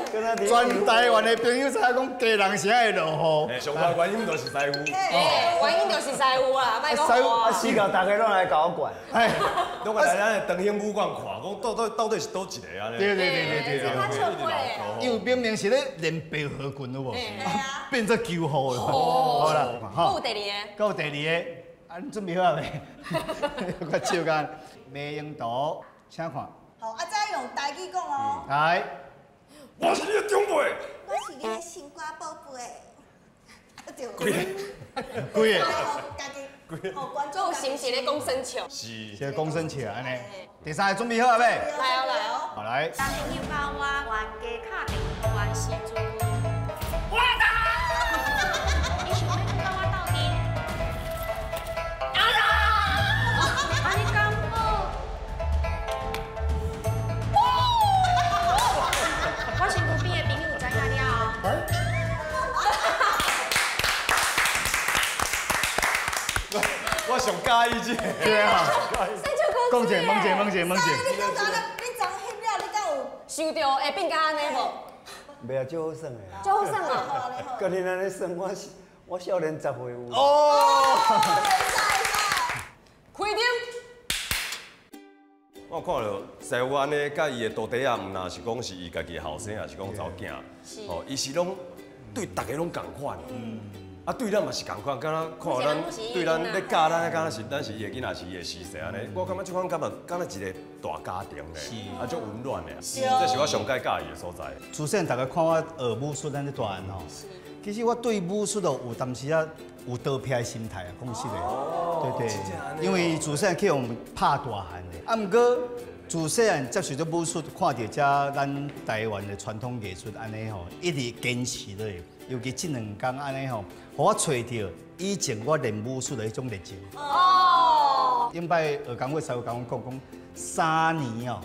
B: 全台湾的朋友知影讲，基隆城会落雨。
H: 上大原因就是师傅。
C: 原因就是师傅啦，莫讲我。
G: 啊，死到大家拢来共我管。
B: 哎，
H: 拢来咱的长兴武馆看，讲到底是佗一个按呢？
B: 对对对对对。因为明明是咧练白鹤拳，有无？变做求雨了。好啦，
C: 阁有第二
B: 个。阁有第二个，啊，你准备好啊未？较笑间，梅樱图，请看。
E: 好，啊，再用台语讲哦。
B: 来，
H: 我是你的长辈。
E: 我是你的心肝宝贝。
B: 几个？几个？
E: 家己，
C: 够是毋是咧讲生笑？
H: 是。
B: 是讲生笑按呢。第三个准备好啊未？
C: 来哦来哦。
B: 好来。
C: 男朋友共我冤家敲电话时阵，我打。
F: 你想欲阁共我斗阵？阿达，按呢敢好？我身躯边的朋友知影了后。
H: 我上佮意这个。
B: 对啊。
C: 三笑哥
B: 讲者，问者，问者，问者。
E: 你刚才你昨翕了，你敢有
C: 想著会变甲按呢无？
G: 袂啊，足好耍的。
C: 足好耍啊！
G: 佮恁按呢耍，我少年10岁有。
B: 哦。
C: 开灯。
H: 我看著师傅按呢，佮伊的徒弟仔，毋若是讲是伊家己的后生，抑是讲查某囝，吼，伊是拢对逐家拢仝款。啊，对咱嘛是仝款，敢若看咱对咱咧教咱，敢若是咱是伊的囡仔，是伊的师弟按呢。我感觉这款感觉，敢若一个大家庭咧，啊，足温暖的。这是我上盖佮意的所在。
B: 自细汉大家看我学武术按呢大汉吼，其实我对武术哦有当时仔有逃避的心态啊，讲实的，对对，因为自细汉去予拍大汉的，啊，毋过自细汉接受这武术，看著遮咱台湾的传统艺术按呢吼，一直坚持落去。尤其这两工按呢吼，予我揣著以前我练武术的彼种热情。哦。顶摆学功夫师傅共阮讲讲，3年哦，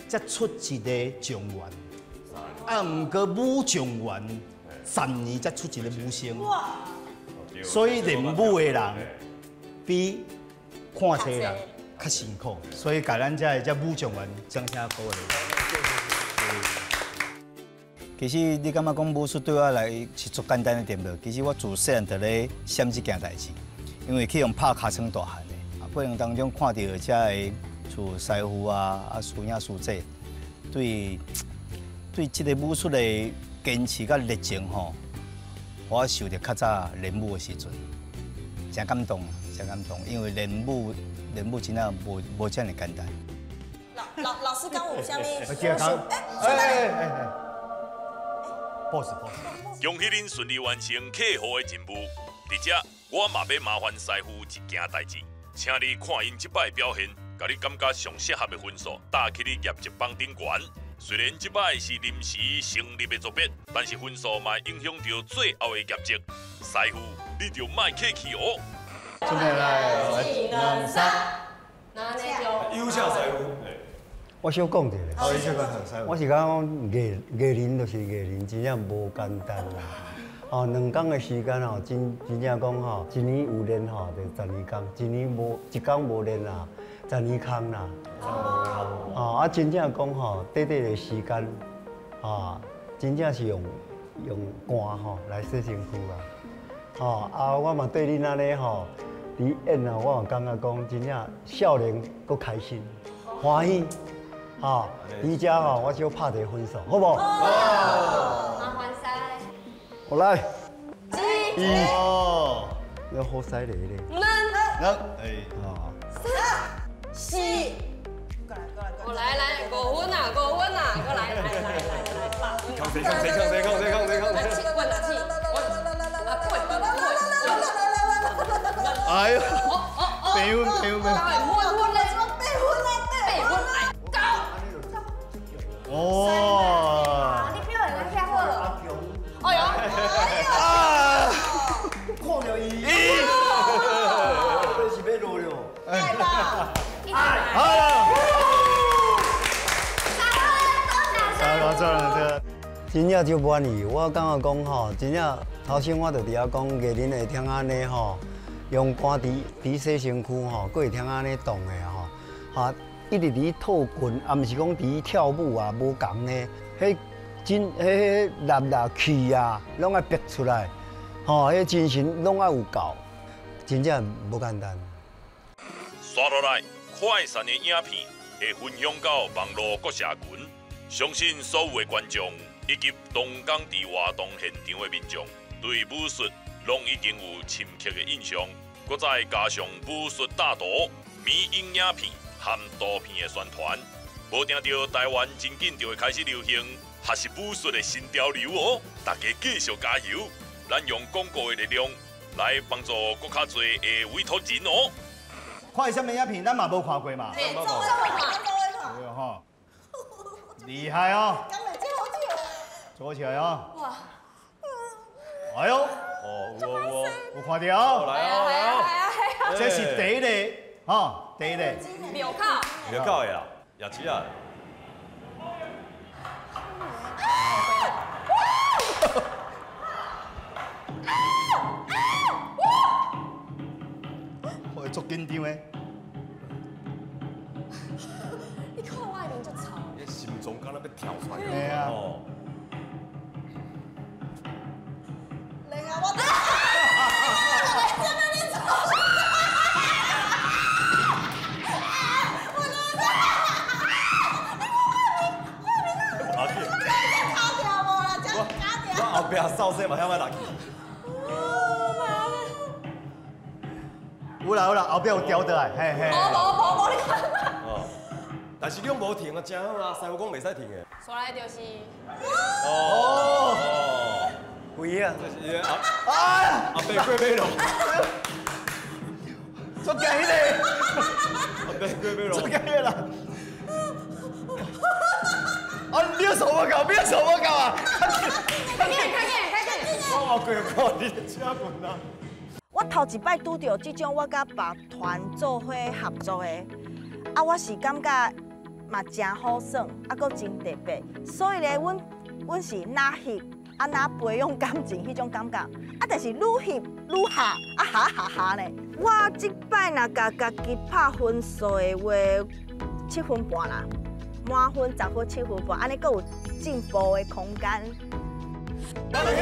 B: 才出一个状元。啊，毋过武状元10年才出一个武生。哇！所以练武的人比看册的人较辛苦，所以共咱遮的这武状元掌声鼓励。其实你感觉讲武术对我来是足简单的对无？其实我自细汉就咧想这件代志，因为去予拍尻川大汉的，啊，过程当中看著遮的像师傅啊、啊师兄师姐，对对这个武术的坚持佮热情吼，我受著较早练武的时阵，真感动，真感动，因为练武真正无遮尔简单。
E: 老师讲有啥物？
B: 哎哎哎！boss boss，
D: 恭喜恁顺利完成客户的任务。伫遮，我嘛欲麻烦师傅一件代志，请你看𪜶这摆表现，共你感觉上适合的分数打去你业绩榜顶悬。虽然这摆是临时成立的组别，但是分数嘛影响著最后的业绩。师傅，你就莫客气哦。
B: 准备来，一、两、三，
H: 有请师傅。
G: 我小讲一下，我是讲艺人就是艺人，真正无简单啦。哦，2工的时间吼，真正讲吼，一年有练吼，就10年工；一年无一工无练啦，10年空啦。哦，啊，真正讲吼，短短的时间，啊，真正是用汗吼来洗身躯啊。吼，啊，我嘛对恁按呢吼，伫演啊，我嘛感觉讲真正少年阁开心，欢喜。吼，伫遮吼，我少拍一个分数，好无？
C: 好，麻烦师。
G: 我来。
C: 一。
G: 哦，要好犀利咧。
C: 两。
B: 两。哎。
C: 三。四。我来来，5分啊，5分啊，我来来来来来。
H: 控制控制控制控制控制控制。
C: 七、八、七、八、八、八、
B: 哎呦！八分八分。
C: 八分咧，
E: 八分啊，
C: 八分哎，九。
B: 哦！
C: 你表现得遐好。哎呦！
B: 啊！
G: 看著伊。这是欲落了。
E: 哎吧。
B: 好了。这
G: 真正就满意，我感觉讲吼，真正头先我就伫遐讲，艺人会听按呢吼，用汗伫洗身躯吼，阁会听按呢动的吼，哈，一直伫套棍，啊，毋是讲伫跳舞啊，无仝呢，彼真彼力啦气啊，拢爱逼出来，吼，彼精神拢爱有够，真正无简单。
D: 刷落来，快闪的影片会分享到网路各社群，相信所有的观众以及当天伫活动现场的民众，对武术拢已经有深刻的印象。阁再加上武术大图、迷因影片和图片的宣传，无定著台湾真紧就会开始流行学习武术的新潮流哦！大家继续加油，咱用广告的力量来帮助阁较济的委托人哦。
B: 看啥物影片，咱嘛无看过嘛。
C: 对，
B: 对吼，厉害哦！做起来哦！
C: 哇！
B: 哎呦！
H: 哦，有哦，
B: 有看著哦！
H: 来哦，来哦！
B: 这是第一个，吼，第一个。
C: 庙口。
H: 庙口的啦，夜市啊。
B: 我会足紧张的。
H: 壁扫雪嘛遐歹落去。
B: 有啦有啦，后壁有调倒来，嘿嘿。
C: 无无无无，你看。
H: 哦，但是你拢无停啊，真好啊，师傅讲袂使停的。
C: 煞来就是。
H: 哦。
G: 有啊。
H: 这是阿阿伯过马路。
B: 足惊彼个。
H: 阿伯过马路。
B: 足惊彼个啦。啊！你手无够，你手无够啊！
C: 快点，快点，快点！
H: 我后过看你咧车滚啊！
E: 我头一摆拄著这种我佮别团做伙合作的，啊，我是感觉嘛真好耍，啊，阁真特别，所以咧，阮是若翕啊，若培养感情彼种感觉，啊，但是愈翕愈合，啊合合合呢。我这摆若共家己拍分数的话，7分半啦。满分10分7分半，按呢阁有进步的空间。
B: 恭喜！